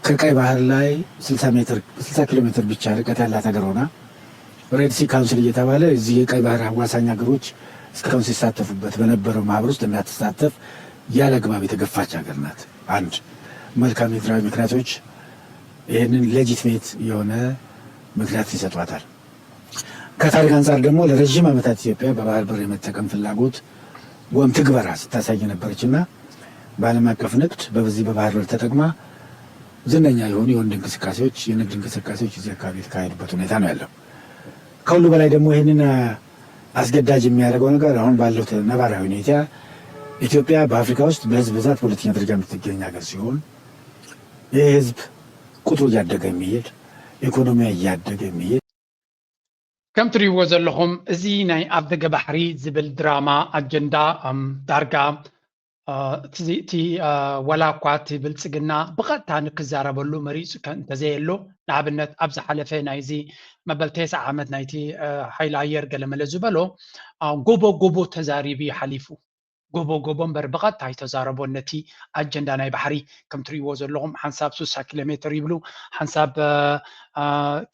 ከቀይ ባህር ላይ ስልሳ ሜትር፣ ስልሳ ኪሎ ሜትር ብቻ ርቀት ያላት ሀገር ሆና ሬድ ሲ ካውንስል እየተባለ እዚህ የቀይ ባህር አዋሳኝ ሀገሮች እስካሁን ሲሳተፉበት በነበረው ማህበር ውስጥ እንዳትሳተፍ ያለ አግባብ የተገፋች ሀገር ናት። አንድ መልክዓ ምድራዊ ምክንያቶች ይህንን ሌጂትሜት የሆነ ምክንያት ይሰጧታል። ከታሪክ አንጻር ደግሞ ለረዥም ዓመታት ኢትዮጵያ በባህር በር የመጠቀም ፍላጎት ወይም ትግበራ ስታሳይ የነበረች እና በዓለም አቀፍ ንግድ በዚህ በባህር በር ተጠቅማ ዝነኛ የሆኑ የወንድ እንቅስቃሴዎች፣ የንግድ እንቅስቃሴዎች እዚህ አካባቢ የተካሄዱበት ሁኔታ ነው ያለው። ከሁሉ በላይ ደግሞ ይህንን አስገዳጅ የሚያደርገው ነገር አሁን ባለው ነባራዊ ሁኔታ ኢትዮጵያ በአፍሪካ ውስጥ በህዝብ ብዛት በሁለተኛ ደረጃ የምትገኝ ሀገር ሲሆን ይህ ህዝብ ቁጥሩ እያደገ የሚሄድ፣ ኢኮኖሚያ እያደገ የሚሄድ። ከም ትሪእዎ ዘለኹም እዚ ናይ ኣብ ደገ ባሕሪ ዝብል ድራማ ኣጀንዳ ዳርጋ እቲ ዋላ እኳ እቲ ብልፅግና ብቐጥታ ንክዛረበሉ መሪፁ እንተዘየሎ፣ ንኣብነት ኣብ ዝሓለፈ ናይዚ መበል ተስዓ ዓመት ናይቲ ሓይሊ ኣየር ገለመለ ዝበሎ ጎቦ ጎቦ ተዛሪቡ እዩ ሓሊፉ። ጎቦ ጎቦ እምበር ብቐጥታ ኣይተዛረቦን። ነቲ ኣጀንዳ ናይ ባሕሪ ከም ትሪእዎ ዘለኹም ሓንሳብ ሱሳ ኪሎ ሜትር ይብሉ፣ ሓንሳብ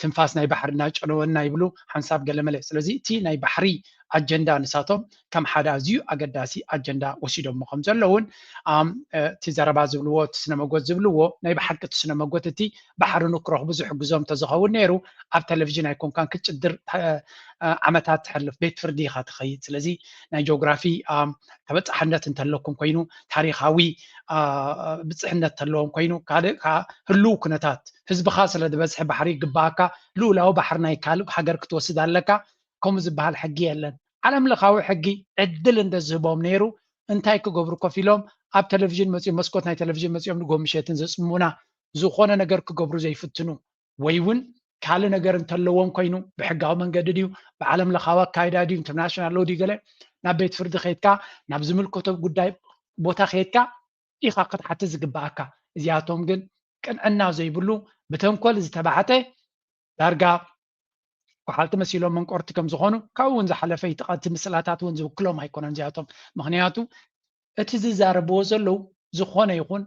ትንፋስ ናይ ባሕሪ እናጨነወና ይብሉ፣ ሓንሳብ ገለመለ። ስለዚ እቲ ናይ ባሕሪ ኣጀንዳ ንሳቶም ከም ሓደ ኣዝዩ ኣገዳሲ ኣጀንዳ ወሲዶሞ ከም ዘለውን እቲ ዘረባ ዝብልዎ እቲ ስነ መጎት ዝብልዎ ናይ ብሓቂ እቲ ስነ መጎት እቲ ባሕሪ ንክረኽቡ ዝሕግዞም እንተዝኸውን ነይሩ ኣብ ቴሌቪዥን ኣይኮንካን ክጭድር ዓመታት ትሕልፍ ቤት ፍርዲ ኢኻ ትኸይድ። ስለዚ ናይ ጂኦግራፊ ተበፃሕነት እንተለኩም ኮይኑ ታሪካዊ ብፅሕነት እንተለዎም ኮይኑ ካልእ ከዓ ህልው ኩነታት ህዝብኻ ስለ ዝበዝሐ ባሕሪ ይግባኣካ ልኡላዊ ባሕሪ ናይ ካልእ ሃገር ክትወስድ ኣለካ። ከምኡ ዝበሃል ሕጊ የለን። ዓለም ለኻዊ ሕጊ ዕድል እንተዝህቦም ነይሩ እንታይ ክገብሩ ኮፍ ኢሎም ኣብ ቴሌቪዥን መፂኦም መስኮት ናይ ቴሌቪዥን መፂኦም ንጎ ምሸትን ዘፅምሙና ዝኾነ ነገር ክገብሩ ዘይፍትኑ ወይ እውን ካልእ ነገር እንተለዎም ኮይኑ ብሕጋዊ መንገዲ ድዩ ብዓለም ለኻዊ ኣካይዳ ድዩ ኢንተርናሽናል ሎ ድዩ ገለ ናብ ቤት ፍርዲ ከይድካ ናብ ዝምልከቶ ጉዳይ ቦታ ከይድካ ኢኻ ክትሓትት ዝግባኣካ። እዚኣቶም ግን ቅንዕና ዘይብሉ ብተንኮል ዝተባዕጠ ዳርጋ ኳሓልቲ መሲሎም መንቆርቲ ከም ዝኾኑ ካብኡ እውን ዝሓለፈ ይትቐቲ ምስላታት እውን ዝውክሎም ኣይኮነን እዚኣቶም። ምክንያቱ እቲ ዝዛረብዎ ዘለዉ ዝኾነ ይኹን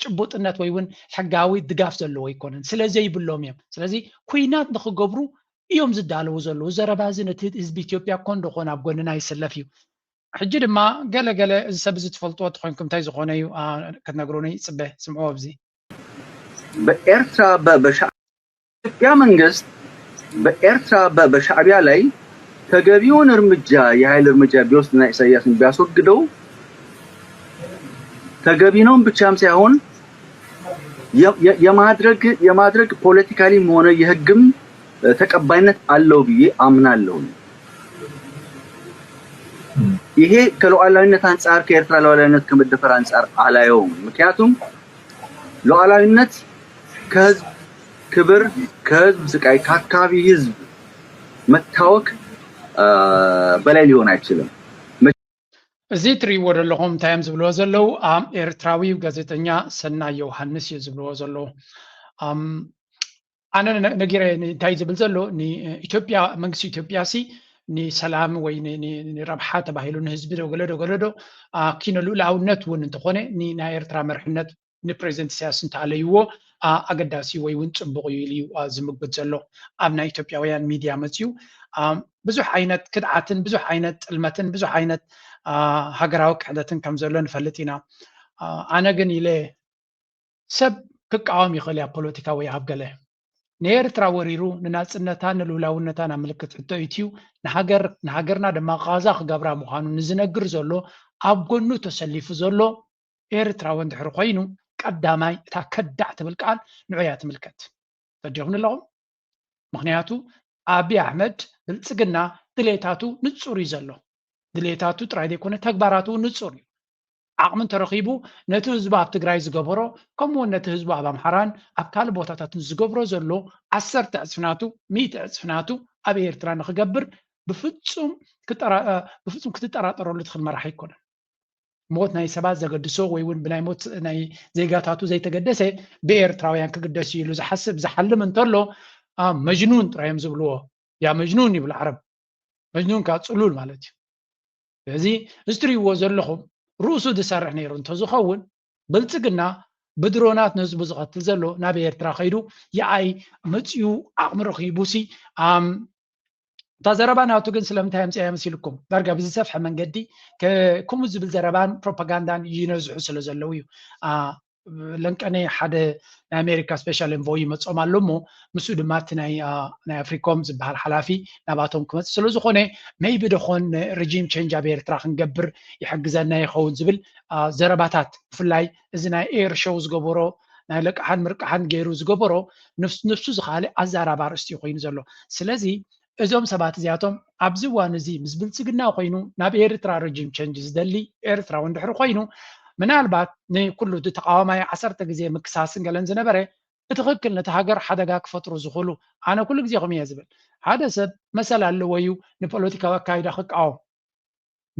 ጭቡጥነት ወይ እውን ሕጋዊ ድጋፍ ዘለዎ ኣይኮነን ስለ ዘይብሎም እዮም። ስለዚ ኩናት ንክገብሩ እዮም ዝዳለዉ ዘለዉ። ዘረባ እዚ ነቲ ህዝቢ ኢትዮጵያ እኮ እንዶ ኮን ኣብ ጎንና ይስለፍ እዩ። ሕጂ ድማ ገለ ገለ እዚ ሰብ እዚ ትፈልጥዎ ተኮንኩም እንታይ ዝኾነ እዩ ክትነግሩኒ ይፅበ። ስምዕዎ ኣብዚ በኤርትራ በሻ ኢትዮጵያ መንግስት በኤርትራ በሻዕቢያ ላይ ተገቢውን እርምጃ የኃይል እርምጃ ቢወስድና ኢሳያስን ቢያስወግደው ተገቢ ነውም ብቻም ሳይሆን የማድረግ የማድረግ ፖለቲካሊም ሆነ የህግም ተቀባይነት አለው ብዬ አምናለሁ። ይሄ ከሉዓላዊነት አንጻር ከኤርትራ ሉዓላዊነት ከመደፈር አንጻር አላየውም። ምክንያቱም ሉዓላዊነት ከህዝብ ክብር ከህዝብ ስቃይ ከአካባቢ ህዝብ መታወክ በላይ ሊሆን አይችልም። እዚ ትርእይዎ ዘለኹም እንታይ እዮም ዝብልዎ ዘለዉ? ኤርትራዊ ጋዜጠኛ ሰናይ ዮሃንስ እዩ ዝብልዎ ዘለዉ። ኣነ ነጊረ እንታይ ዝብል ዘሎ ንኢትዮጵያ መንግስቲ ኢትዮጵያ ሲ ንሰላም ወይ ንረብሓ ተባሂሉ ንህዝቢ ዶ ገለ ዶ ገለ ዶ ኪነ ልኡላውነት እውን እንተኾነ ንናይ ኤርትራ መርሕነት ንፕሬዚደንት ኢሳያስ እንተኣለይዎ ኣገዳሲ ወይ እውን ፅቡቕ እዩ ኢሉ እዩ ዝምጉት ዘሎ። ኣብ ናይ ኢትዮጵያውያን ሚድያ መፅዩ ብዙሕ ዓይነት ክድዓትን ብዙሕ ዓይነት ጥልመትን ብዙሕ ዓይነት ሃገራዊ ክሕደትን ከም ዘሎ ንፈልጥ ኢና። ኣነ ግን ኢለ ሰብ ክቃወም ይኽእል እያ ፖለቲካ ወይ ኣብ ገለ ንኤርትራ ወሪሩ ንናፅነታን ንልኡላውነታን ኣብ ምልክት ሕቶ ኢትዩ ንሃገርና ድማ ቃዛ ክገብራ ምዃኑ ንዝነግር ዘሎ ኣብ ጎኑ ተሰሊፉ ዘሎ ኤርትራዊ እንድሕር ኮይኑ ቀዳማይ እታ ከዳዕ ትብል ቃል ንዑ እያ ትምልከት። ተዲኹም ኣለኹም? ምኽንያቱ ኣብይ ኣሕመድ ብልፅግና ድሌታቱ ንፁር እዩ ዘሎ። ድሌታቱ ጥራይ ዘይኮነ ተግባራቱ እውን ንፁር እዩ። ዓቕሚ እንተረኺቡ ነቲ ህዝቡ ኣብ ትግራይ ዝገበሮ ከምኡውን ነቲ ህዝቡ ኣብ ኣምሓራን ኣብ ካልእ ቦታታትን ዝገብሮ ዘሎ ዓሰርተ ዕፅፍናቱ ሚእቲ ዕፅፍናቱ ኣብ ኤርትራ ንክገብር ብፍፁም ክትጠራጠረሉ ትኽእል መራሒ ኣይኮነን። ሞት ናይ ሰባት ዘገድሶ ወይ እውን ብናይ ሞት ናይ ዜጋታቱ ዘይተገደሰ ብኤርትራውያን ክግደስ እዩ ኢሉ ዝሓስብ ዝሓልም እንተሎ መጅኑን ጥራዮም ዝብልዎ። ያ መጅኑን ይብሉ ዓረብ። መጅኑን ከዓ ፅሉል ማለት እዩ። ስለዚ እዚ ትሪእዎ ዘለኹም ርእሱ ዝሰርሕ ነይሩ እንተዝኸውን ብልፅግና ብድሮናት ንህዝቡ ዝቐትል ዘሎ ናብ ኤርትራ ከይዱ የኣይ መፅኡ ዓቕሚ ረኺቡሲ ኣም እታ ዘረባ ናቱ ግን ስለምንታይ ኣምፅያ መሲልኩም ዳርጋ ብዝሰፍሐ መንገዲ ከምኡ ዝብል ዘረባን ፕሮፓጋንዳን ይነዝሑ ስለ ዘለዉ እዩ። ለንቀነ ሓደ ናይ ኣሜሪካ ስፔሻል ኤንቮይ ይመፆም ኣሎ እሞ ምስኡ ድማ እቲ ናይ ኣፍሪኮም ዝበሃል ሓላፊ ናባቶም ክመፅእ ስለ ዝኾነ maybe ደኾን regime change ኣብ ኤርትራ ክንገብር ይሕግዘና ይኸውን ዝብል ዘረባታት ብፍላይ እዚ ናይ ኤር ሾው ዝገበሮ ናይ ለቃሓን ምርቃሓን ገይሩ ዝገበሮ ንፍሱ ዝኻለ ኣዛራባ ኣርእስቲ ኮይኑ ዘሎ። ስለዚ እዞም ሰባት እዚኣቶም ኣብዚ እዋን እዚ ምስ ብልፅግና ኮይኑ ናብ ኤርትራ regime change ዝደሊ ኤርትራዊ እንድሕር ኮይኑ ምናልባት ንኩሉ እቲ ተቃዋማይ ዓሰርተ ግዜ ምክሳስን ገለን ዝነበረ ብትኽክል ነቲ ሃገር ሓደጋ ክፈጥሩ ዝኽእሉ ኣነ ኩሉ ግዜ ከም እየ ዝብል ሓደ ሰብ መሰል ኣለዎ እዩ ንፖለቲካዊ ኣካይዳ ክቃወም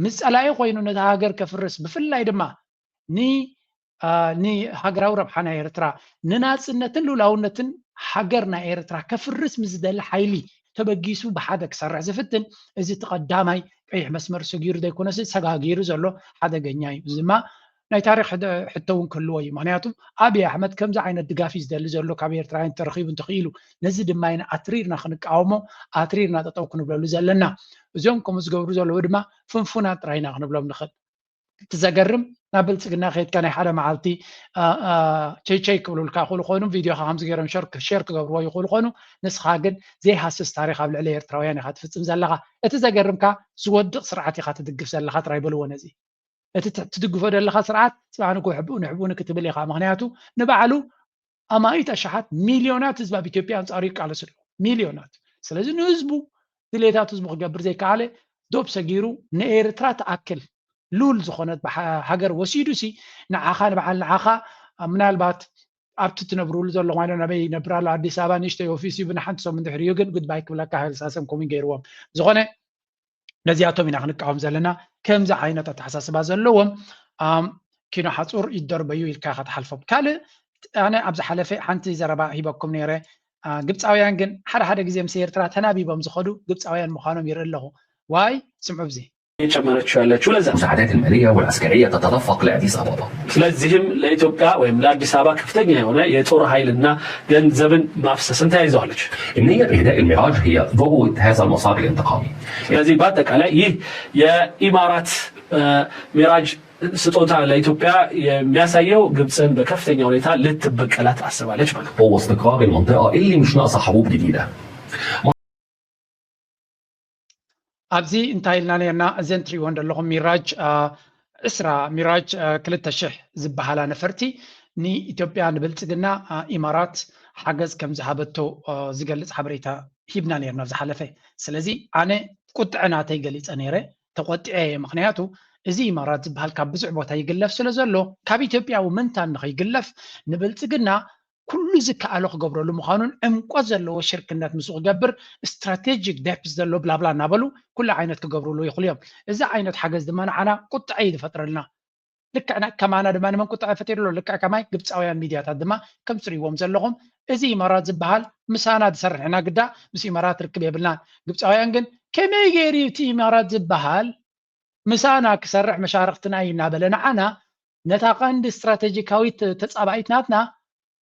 ምስ ፀላኢ ኮይኑ ነቲ ሃገር ከፍርስ ብፍላይ ድማ ንሃገራዊ ረብሓ ናይ ኤርትራ ንናፅነትን ልኡላውነትን ሃገር ናይ ኤርትራ ከፍርስ ምስ ዝደሊ ሓይሊ ተበጊሱ ብሓደ ክሰርሕ ዝፍትን እዚ እቲ ቀዳማይ ቀይሕ መስመር ሰጊሩ ዘይኮነስ ሰጋጊሩ ዘሎ ሓደገኛ እዩ። እዚ ድማ ናይ ታሪክ ሕቶ እውን ክህልዎ እዩ። ምክንያቱ ኣብይ ኣሕመድ ከምዚ ዓይነት ድጋፍ እዩ ዝደሊ ዘሎ ካብ ኤርትራውያን ተረኪቡ እንተኽኢሉ ነዚ ድማ ኢና ኣትሪርና ክንቃወሞ ኣትሪርና ጠጠው ክንብለሉ ዘለና። እዚኦም ከምኡ ዝገብሩ ዘለዉ ድማ ፍንፉናት ጥራይና ክንብሎም ንኽእል። እቲ ዘገርም ናብ ብልፅግና ከይድካ ናይ ሓደ መዓልቲ ቸይቸይ ክብሉልካ ይኽእሉ ኮይኑ ቪድዮካ ከምዚ ገይሮም ሸር ክገብርዎ ይኽእሉ ኮይኑ ንስኻ ግን ዘይሃስስ ታሪክ ኣብ ልዕሊ ኤርትራውያን ኢኻ ትፍፅም ዘለኻ። እቲ ዘገርምካ ዝወድቕ ስርዓት ኢኻ ትድግፍ ዘለኻ ጥራይ በልዎ ነዚ እቲ ትድግፎ ዘለኻ ስርዓት ፅባሕ ንግሆ ሕብኡ ንሕብኡ ንክትብል ኢኻ። ምክንያቱ ንባዕሉ ኣማኢት ኣሽሓት ሚልዮናት ህዝቢ ኣብ ኢትዮጵያ ኣንፃሩ ይቃለሱ ኣለዉ ሚልዮናት። ስለዚ ንህዝቡ ድሌታት ህዝቡ ክገብር ዘይከኣለ ዶብ ሰጊሩ ንኤርትራ ትኣክል ሉል ዝኾነት ሃገር ወሲዱ ሲ ንዓኻ ንበዓል ንዓኻ ምናልባት ኣብቲ ትነብርሉ ዘለኹም ኣነ ናበይ ይነብር ኣሎ ኣዲስ ኣበባ ንእሽተይ ኦፊስ እዩ ብንሓንቲ ሰሙን ድሕሪኡ ግን ጉድባይ ክብለካ ሃይለ ሳሰም ኮሚን ገይርዎም ዝኾነ ነዚኣቶም ኢና ክንቃወም ዘለና ከምዚ ዓይነት ኣተሓሳስባ ዘለዎም ኪኖ ሓፁር ይደርበዩ ኢልካ ኢካ ትሓልፎም ካልእ ኣነ ኣብ ዝሓለፈ ሓንቲ ዘረባ ሂበኩም ነይረ ግብፃውያን ግን ሓደ ሓደ ግዜ ምስ ኤርትራ ተናቢቦም ዝኸዱ ግብፃውያን ምዃኖም ይርኢ ኣለኹ ዋይ ስምዑ ብዚ እየጨመረችው ያለችው ለዛ المساعدات المالية والعسكرية تتدفق لأديس أبابا ስለዚህም ለኢትዮጵያ ወይም ለአዲስ አበባ ከፍተኛ የሆነ የጦር ኃይልና ገንዘብን ማፍሰስን ተያይዘዋለች። النية بإهداء الميراج هي ضوء هذا المسار الانتقامي ስለዚህ በአጠቃላይ ይህ የኢማራት ሚራጅ ስጦታ ለኢትዮጵያ የሚያሳየው ግብፅን በከፍተኛ ሁኔታ ልትበቀላት አስባለች ማለት ነው። هو استقرار المنطقة اللي مش ناقصة حروب جديدة ኣብዚ እንታይ ኢልና ነርና እዘን ትሪእወን ዘለኹም ሚራጅ ዕስራ ሚራጅ ክልተ ሽሕ ዝበሃላ ነፈርቲ ንኢትዮጵያ ንብልፅግና ኢማራት ሓገዝ ከም ዝሃበቶ ዝገልፅ ሓበሬታ ሂብና ነርና ዝሓለፈ ስለዚ ኣነ ቁጥዐ ናተይ ገሊፀ ነይረ ተቆጢዐ እየ ምክንያቱ እዚ ኢማራት ዝበሃል ካብ ብዙሕ ቦታ ይግለፍ ስለ ዘሎ ካብ ኢትዮጵያዊ ምንታን ንኸይግለፍ ንብልፅግና ኩሉ ዝከኣሎ ክገብረሉ ምዃኑን ዕምቆት ዘለዎ ሽርክነት ምስኡ ክገብር ስትራቴጂክ ደፕስ ዘሎ ብላብላ እናበሉ ኩሉ ዓይነት ክገብርሉ ይኽእሉ እዮም። እዚ ዓይነት ሓገዝ ድማ ንዓና ቁጥዐ እዩ ዝፈጥረልና። ልክዕ ከማና ድማ ንመን ቁጥዐ ፈጢሩ ኣሎ? ልክዕ ከማይ ግብፃውያን ሚድያታት ድማ ከም ትሪእዎም ዘለኹም እዚ ኢማራት ዝበሃል ምሳና ዝሰርሕ ኢና ግዳ ምስ ኢማራት ርክብ የብልናን። ግብፃውያን ግን ከመይ ገይሩ እቲ ኢማራት ዝበሃል ምሳና ክሰርሕ መሻርክትና እዩ እናበለ ንዓና ነታ ቀንዲ ስትራቴጂካዊት ተፃባኢት ናትና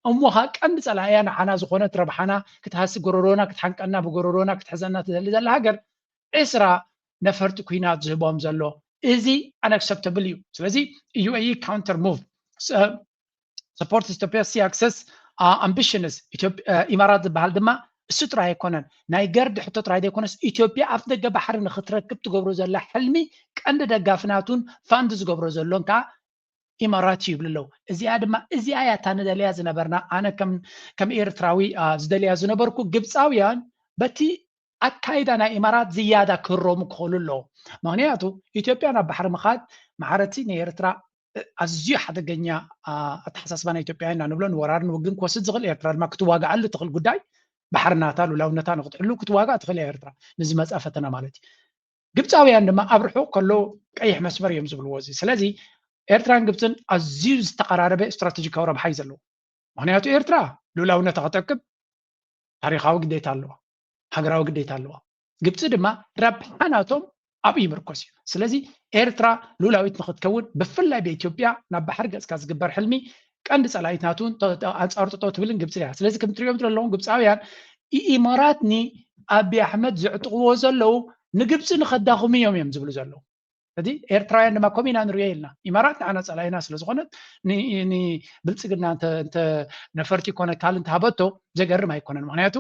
እሞ ኸዓ ቀንዲ ፀላእያ ንዓና ዝኾነት ረብሓና ክትሃሲ ጎረሮና ክትሓንቀና ብጎረሮና ክትሕዘና ትደሊ ዘላ ሃገር ዕስራ ነፈርቲ ኲናት ዝህቦም ዘሎ እዚ unacceptable እዩ። ስለዚ UAE counter move support Ethiopia sea access ambitions ኢማራት ዝበሃል ድማ እሱ ጥራይ ኣይኮነን ናይ ገርድ ሕቶ ጥራይ ዘይኮነስ ኢትዮጵያ ኣፍ ደገ ባሕሪ ንክትረክብ ትገብሮ ዘላ ሕልሚ ቀንዲ ደጋፊ ናቱን ፋንድ ዝገብሮ ዘሎን ከዓ ኢማራት ይብሉ ኣለዉ። እዚኣ ድማ እዚኣ እያ እታ ንደልያ ዝነበርና ኣነ ከም ኤርትራዊ ዝደልያ ዝነበርኩ ግብፃውያን በቲ ኣካይዳ ናይ ኢማራት ዝያዳ ክህረሙ ክኽእሉ ኣለዎም። ምክንያቱ ኢትዮጵያ ናብ ባሕሪ ምኻድ ማዕረቲ ንኤርትራ ኣዝዩ ሓደገኛ ኣተሓሳስባ ናይ ኢትዮጵያ ኢና ንብሎ ንወራር ንውግን ክወስድ ዝኽእል ኤርትራ ድማ ክትዋግኣሉ ትኽእል ጉዳይ ባሕርናታ ሉላውነታ ንክትሕሉ ክትዋጋእ ትኽእል እያ ኤርትራ ንዝመፅኣ ፈተና ማለት እዩ። ግብፃውያን ድማ ኣብ ርሑቕ ከሎ ቀይሕ መስመር እዮም ዝብልዎ እዚ። ስለዚ ኤርትራን ግብፅን ኣዝዩ ዝተቐራረበ ስትራቴጂካዊ ረብሓ እዩ ዘለዎ። ምክንያቱ ኤርትራ ሉላውነታ ክጠቅብ ታሪካዊ ግዴታ ኣለዋ፣ ሃገራዊ ግዴታ ኣለዋ። ግብፂ ድማ ረብሓ ናቶም ኣብኡ ይምርኮስ እዩ። ስለዚ ኤርትራ ሉላዊት ንክትከውን ብፍላይ ብኢትዮጵያ ናብ ባሕሪ ገጽካ ዝግበር ሕልሚ ቀንዲ ጸላኢት ናቱ ኣንጻሩ ጠጠው ትብልን ግብፂ እያ። ስለዚ ከም ትሪኦም ዘለዎም ግብፃውያን ኢማራት ንኣቢ ኣሕመድ ዝዕጥቕዎ ዘለዉ ንግብፂ ንኸዳኽሙ እዮም እዮም ዝብሉ ዘለዉ። ሕዚ ኤርትራውያን ድማ ከምኡ ኢና ንሪኦ ኢልና። ኢማራት ንዓና ጸላኢና ስለ ዝኾነት ንብልፅግና ነፈርቲ ኮነ ካል እንተሃበቶ ዘገርም ኣይኮነን። ምክንያቱ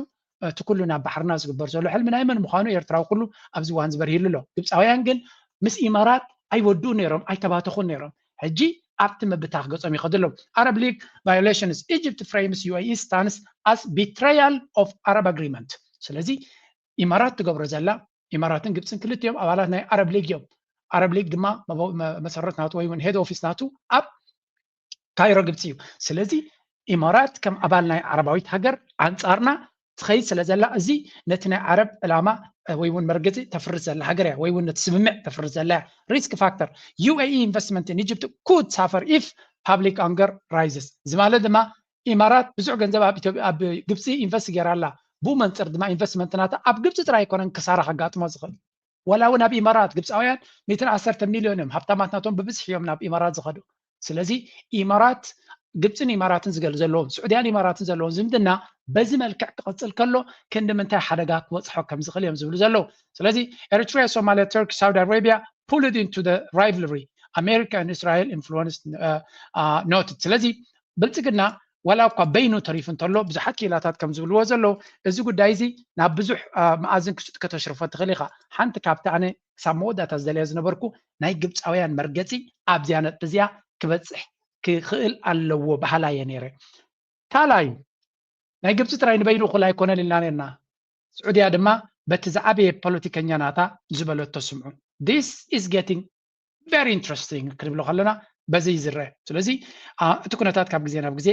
እቲ ኩሉ ናብ ባሕርና ዝግበር ዘሎ ሕልሚ ናይ መን ምዃኑ ኤርትራዊ ኩሉ ኣብዚ እዋን ዝበርሂሉ ኣሎ። ግብፃውያን ግን ምስ ኢማራት ኣይወድኡ ነይሮም፣ ኣይተባተኹን ነይሮም። ሕጂ ኣብቲ ምብታኽ ገጾም ይኸዱ ኣለዉ። Arab League violations, Egypt frames U A E stance as betrayal of Arab agreement። ስለዚ ኢማራት ትገብሮ ዘላ፣ ኢማራትን ግብፅን ክልቲኦም ኣባላት ናይ ኣረብ ሊግ እዮም። ኣረብ ሊግ ድማ መሰረት ናቱ ወይ እውን ሄድ ኦፊስ ናቱ ኣብ ካይሮ ግብፂ እዩ። ስለዚ ኢማራት ከም ኣባል ናይ ዓረባዊት ሃገር ኣንፃርና ትኸይድ ስለ ዘላ እዚ ነቲ ናይ ዓረብ ዕላማ ወይ እውን መርገፂ ተፍርስ ዘላ ሃገር እያ፣ ወይ እውን ነቲ ስምምዕ ተፍርስ ዘላ እያ። Risk factor, U A E investment in Egypt could suffer if public anger rises። እዚ ማለት ድማ ኢማራት ብዙሕ ገንዘብ ኣብ ግብፂ ኢንቨስት ገይራ ኣላ። ብኡ መንፅር ድማ ኢንቨስትመንት ናታ ኣብ ግብፂ ጥራይ ኣይኮነን ክሳራ ከጋጥሞ ዝኽእል። ዋላ እውን ኣብ ኢማራት ግብፃውያን ሚእትን ዓሰርተ ሚልዮን እዮም ሃብታማት ናቶም ብብዝሒ እዮም ናብ ኢማራት ዝኸዱ። ስለዚ ኢማራት ግብፅን ኢማራትን ዝገል ዘለዎም ስዑድያን ኢማራትን ዘለዎም ዝምድና በዚ መልክዕ ክቕፅል ከሎ ክንዲ ምንታይ ሓደጋ ክበፅሖ ከም ዝኽእል እዮም ዝብሉ ዘለዉ። ስለዚ ኤሪትሪያ፣ ሶማሊያ፣ ቱርኪ፣ ሳውዲ ኣረቢያ pulled into the rivalry, America and Israel influence noted። ስለዚ ብልፅግና ዋላ እኳ በይኑ ተሪፉ እንተሎ ብዙሓት ክኢላታት ከም ዝብልዎ ዘለዉ እዚ ጉዳይ እዚ ናብ ብዙሕ መኣዝን ክስጥ ከተሽርፎ ትኽእል ኢኻ። ሓንቲ ካብቲ ኣነ ክሳብ መወዳእታ ዝደልያ ዝነበርኩ ናይ ግብፃውያን መርገፂ ኣብዚያ ነጥቢ እዚያ ክበፅሕ ክኽእል ኣለዎ በሃላ እየ ነይረ። ካልኣዩ ናይ ግብፂ ጥራይ ንበይኑ እኹል ኣይኮነን ኢልና ነርና። ስዑድያ ድማ በቲ ዝዓበየ ፖለቲከኛ ናታ ዝበለቶ ስምዑ። This is getting very interesting ክንብሎ ከለና በዚ ይዝረ። ስለዚ እቲ ኩነታት ካብ ግዜ ናብ ግዜ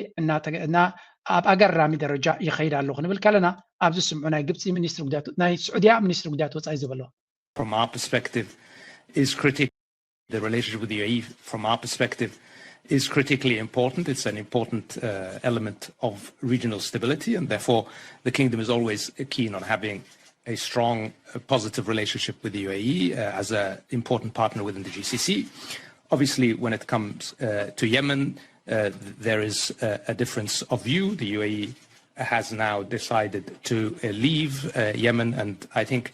ኣብ ኣገራሚ ደረጃ ይኸይድ ኣሎ ክንብል ከለና ኣብዚ ስምዑ ናይ ግብፂ ሚኒስትሪ ጉዳያት ናይ ስዑድያ ሚኒስትሪ ጉዳያት ወፃኢ ዝበሎ from our perspective is critical. The relationship with the U A E from our perspective is critically important. It's an important uh, element of regional stability, and therefore the kingdom is always keen on having a strong uh, positive relationship with the U A E uh, as an important partner within the G C C. Obviously, when it comes uh, to Yemen, uh, there is a, a difference of view. The U A E has now decided to uh, leave uh, Yemen, and I think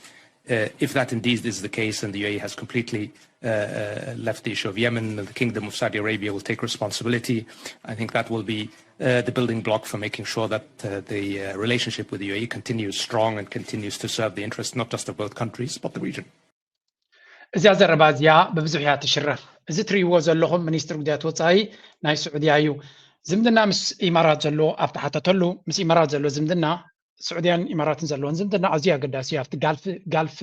uh, if that indeed is the case and the U A E has completely uh, uh, left the issue of Yemen, the Kingdom of Saudi Arabia will take responsibility. I think that will be uh, the building block for making sure that uh, the uh, relationship with the U A E continues strong and continues to serve the interest not just of both countries but the region. እዚኣ ዘረባ እዚኣ ብብዙሕ እያ ትሽረፍ። እዚ ትርእይዎ ዘለኹም ሚኒስትሪ ጉዳያት ወፃኢ ናይ ስዑድያ እዩ። ዝምድና ምስ ኢማራት ዘሎ ኣብ ተሓተተሉ ምስ ኢማራት ዘሎ ዝምድና ስዑድያን ኢማራትን ዘለዎን ዝምድና ኣዝዩ ኣገዳሲ እዩ ኣብቲ ጋልፍ ጋልፍ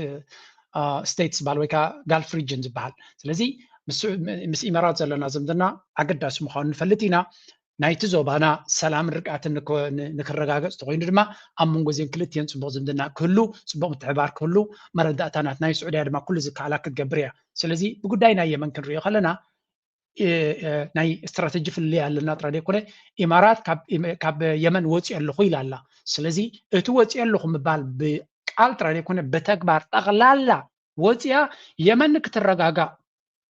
ስቴትስ ዝበሃል ወይ ከዓ ጋልፍ ሪጅን ዝበሃል። ስለዚ ምስ ኢማራት ዘለና ዝምድና ኣገዳሲ ምዃኑ ንፈልጥ ኢና። ናይቲ ዞባና ሰላምን ርግኣትን ንክረጋገፅ ተኮይኑ ድማ ኣብ መንጎ እዚን ክልቲኤን ፅቡቅ ዝምድና ክህሉ፣ ፅቡቅ ምትሕባር ክህሉ መረዳእታ ናትና እዩ። ስዑድያ ድማ ኩሉ ዝከኣላ ክትገብር እያ። ስለዚ ብጉዳይ ናይ የመን ክንሪኦ ከለና ናይ ስትራተጂ ፍልልይ ኣለና ጥራይ ዘይኮነ ኢማራት ካብ የመን ወፂኦ ኣለኹ ኢላ ኣላ። ስለዚ እቲ ወፂኦ ኣለኹ ምባል ብቃል ጥራይ ዘይኮነ ብተግባር ጠቕላላ ወፂኣ የመን ክትረጋጋእ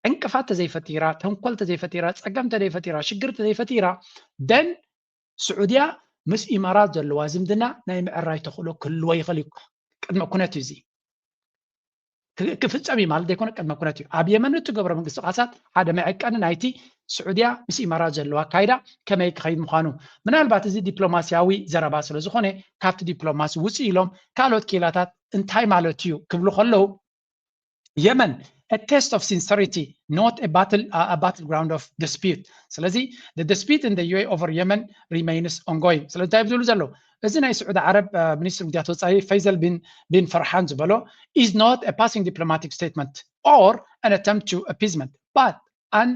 ዕንቅፋት ተዘይፈጢራ፣ ተንኮል ተዘይፈጢራ፣ ፀገም ተዘይፈጢራ፣ ሽግር ተዘይፈጢራ ደን ስዑድያ ምስ ኢማራት ዘለዋ ዝምድና ናይ ምዕራይ ተኽእሎ ክህልዎ ይኽእል እዩ። ቅድመ ኩነት እዩ እዚ። ክፍፀም እዩ ማለት ዘይኮነ ቅድመ ኩነት እዩ። ኣብ የመን እትገብሮ ምንቅስቃሳት ሓደ መዐቀኒ ናይቲ ስዑድያ ምስ ኢማራት ዘለዋ ኣካይዳ ከመይ ክኸይድ ምዃኑ። ምናልባት እዚ ዲፕሎማሲያዊ ዘረባ ስለ ዝኾነ ካብቲ ዲፕሎማሲ ውፅእ ኢሎም ካልኦት ክኢላታት እንታይ ማለት እዩ ክብሉ ከለዉ የመን a test of sincerity, not a battle, uh, a battleground of dispute። ስለዚ the dispute in the U A E over Yemen remains ongoing። ስለዚ እንታይ ዝብሉ ዘለዉ እዚ ናይ ስዑዲ ዓረብ ሚኒስትሪ ጉዳያት ወፃኢ ፈይዘል ቢን ቢን ፈርሓን ዝበሎ is not a passing diplomatic statement or an attempt to appeasement but an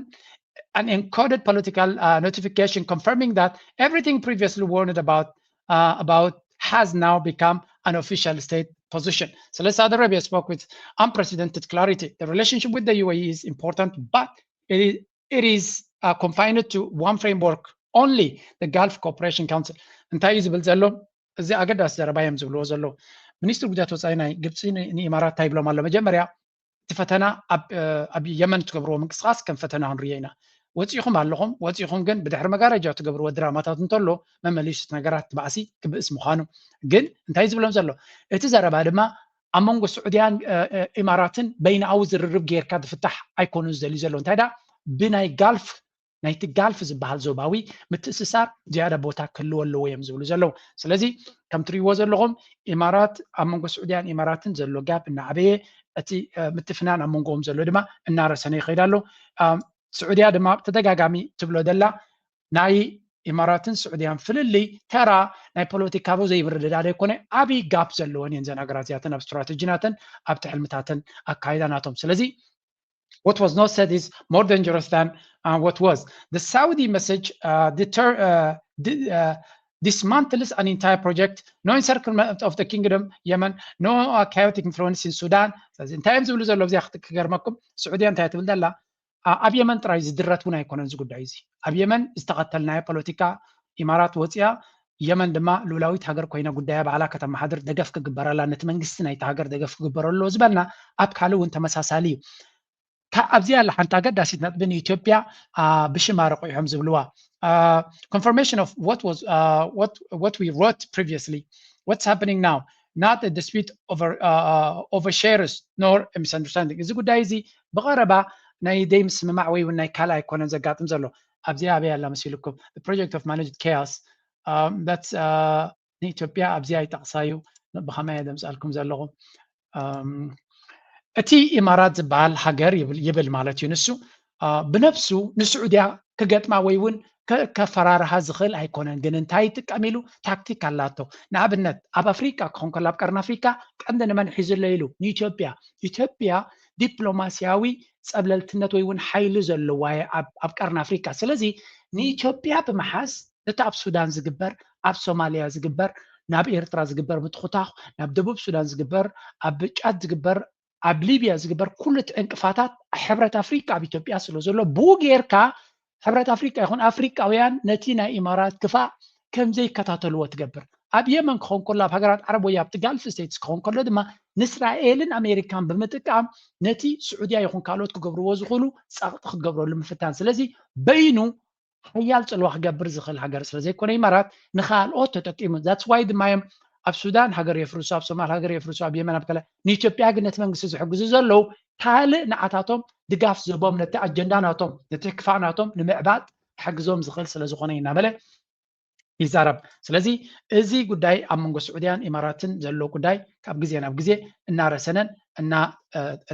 an encoded political uh, notification confirming that everything previously warned about uh, about has now become an official state position. So Saudi Arabia spoke with unprecedented clarity. The relationship with the U A E is important, but it is, it is uh, confined to one framework only, the Gulf Cooperation Council. እንታይ እዩ ዝብል ዘሎ? እዚ ኣገዳሲ ዘረባ እዮም ዝብልዎ ዘለዉ። ሚኒስትሪ ጉዳያት ወፃኢ ናይ ግብፂ ንኢማራት እንታይ ይብሎም ኣሎ? መጀመርያ እቲ ፈተና ኣብ የመን ትገብርዎ ምንቅስቃስ ከም ፈተና ክንርዮ ኢና። ወፂኹም ኣለኹም፣ ወፂኹም ግን ብድሕሪ መጋረጃ ትገብርዎ ድራማታት እንተሎ መመሊሱ እቲ ነገራት ባእሲ ክብእስ ምዃኑ ግን እንታይ ዝብሎም ዘሎ እቲ ዘረባ ድማ ኣብ መንጎ ስዑድያን ኢማራትን በይንኣዊ ዝርርብ ጌርካ ዝፍታሕ ኣይኮኑን ዝደልዩ ዘለዉ እንታይ ዳ ብናይ ጋልፍ ናይቲ ጋልፍ ዝበሃል ዞባዊ ምትእስሳር ዝያዳ ቦታ ክህልዎ ኣለዎ እዮም ዝብሉ ዘለዉ። ስለዚ ከም ትሪእዎ ዘለኹም ኢማራት ኣብ መንጎ ስዑድያን ኢማራትን ዘሎ ጋፕ እናዓበየ እቲ ምትፍናን ኣብ መንጎኦም ዘሎ ድማ እናረሰነ ይኸይድ ኣሎ። ስዑድያ ድማ ብተደጋጋሚ ትብሎ ዘላ ናይ ኢማራትን ስዑድያን ፍልልይ ተራ ናይ ፖለቲካዊ ዘይምርድዳእ ዘይኮነ ዓብዪ ጋፕ ዘለወን እየን ዘን ሃገራት እዚኣተን ኣብ ስትራተጂናተን ኣብቲ ሕልምታተን ኣካይዳ ናቶም። ስለዚ what was not said is more dangerous than uh, what was. The Saudi message uh, deter, uh, di- uh, dismantles an entire project, no encirclement of the kingdom, Yemen, no uh, chaotic influence in Sudan. ስለዚ እንታይ እዮም ዝብሉ ዘሎ ብዚኣ ክገርመኩም ስዑድያ እንታይ ትብል ዘላ ኣብ የመን ጥራይ ዝድረት እውን ኣይኮነን እዚ ጉዳይ እዚ ኣብ የመን ዝተኸተልናዮ ፖለቲካ ኢማራት ወፂኣ የመን ድማ ልኡላዊት ሃገር ኮይና ጉዳያ ባዕላ ከተመሓድር ደገፍ ክግበረላ ነቲ መንግስቲ ናይቲ ሃገር ደገፍ ክግበረሉ ዝበልና ኣብ ካልእ እውን ተመሳሳሊ እዩ ኣብዚኣ ያለ ሓንቲ ኣገዳሲት ነጥቢ ንኢትዮጵያ ብሽማ ረቑሖም ዝብልዋ confirmation of what was uh, what what we wrote previously, what's happening now, not a dispute over uh, over shares nor a misunderstanding. እዚ ጉዳይ እዚ ብቐረባ ናይ ደይ ምስምማዕ ወይ እውን ናይ ካልእ ኣይኮነን ዘጋጥም ዘሎ። ኣብዚኣ ኣበይ ኣላ መሲልኩም? The project of managed chaos. Um, that's uh, ንኢትዮጵያ ኣብዚኣ ይጠቕሳ እዩ። ብኸመይ እየ ዘምፅኣልኩም ዘለኹ? እቲ ኢማራት ዝበሃል ሃገር ይብል ማለት እዩ ንሱ ብነብሱ ንስዑድያ ክገጥማ ወይ እውን ከፈራርሃ ዝኽእል ኣይኮነን ግን እንታይ ይጥቀም ኢሉ ታክቲክ ኣላቶ ንኣብነት ኣብ ኣፍሪቃ ክኾን ከሎ ኣብ ቀርኒ ኣፍሪቃ ቀንዲ ንመን ሒዙ ኣሎ ኢሉ ንኢትዮጵያ ኢትዮጵያ ዲፕሎማስያዊ ጸብለልትነት ወይ እውን ሓይሊ ዘለዋ ኣብ ቀርኒ ኣፍሪቃ ስለዚ ንኢትዮጵያ ብምሓዝ ነቲ ኣብ ሱዳን ዝግበር ኣብ ሶማልያ ዝግበር ናብ ኤርትራ ዝግበር ምትኹታኽ ናብ ደቡብ ሱዳን ዝግበር ኣብ ጫድ ዝግበር ኣብ ሊብያ ዝግበር ኩሉ እቲ ዕንቅፋታት ሕብረት ኣፍሪቃ ኣብ ኢትዮጵያ ስለ ዘሎ ብኡ ጌርካ ሕብረት ኣፍሪቃ ይኹን ኣፍሪቃውያን ነቲ ናይ ኢማራት ክፋእ ከም ዘይከታተልዎ ትገብር ኣብ የመን ክኸውን ከሎ ኣብ ሃገራት ዓረብ ወይ ኣብቲ ጋልፍ ስቴትስ ክኸውን ከሎ ድማ ንእስራኤልን ኣሜሪካን ብምጥቃም ነቲ ስዑድያ ይኹን ካልኦት ክገብርዎ ዝኽእሉ ጸቕጢ ክትገብረሉ ምፍታን ስለዚ በይኑ ሓያል ፅልዋ ክገብር ዝኽእል ሃገር ስለ ዘይኮነ ኢማራት ንኻልኦት ተጠቂሙ that's why ድማ እዮም ኣብ ሱዳን ሃገር የፍርሱ ኣብ ሶማል ሃገር የፍርሱ ኣብ የመን ኣብ ከለ ንኢትዮጵያ ግን ነቲ መንግስቲ ዝሕግዙ ዘለዉ ካልእ ንዓታቶም ድጋፍ ዝህቦም ነቲ ኣጀንዳ ናቶም ነቲ ክፋእ ናቶም ንምዕባጥ ክሕግዞም ዝኽእል ስለ ዝኾነ እናበለ ይዛረብ ስለዚ እዚ ጉዳይ ኣብ መንጎ ስዑድያን ኢማራትን ዘሎ ጉዳይ ካብ ግዜ ናብ ግዜ እናረሰነን እና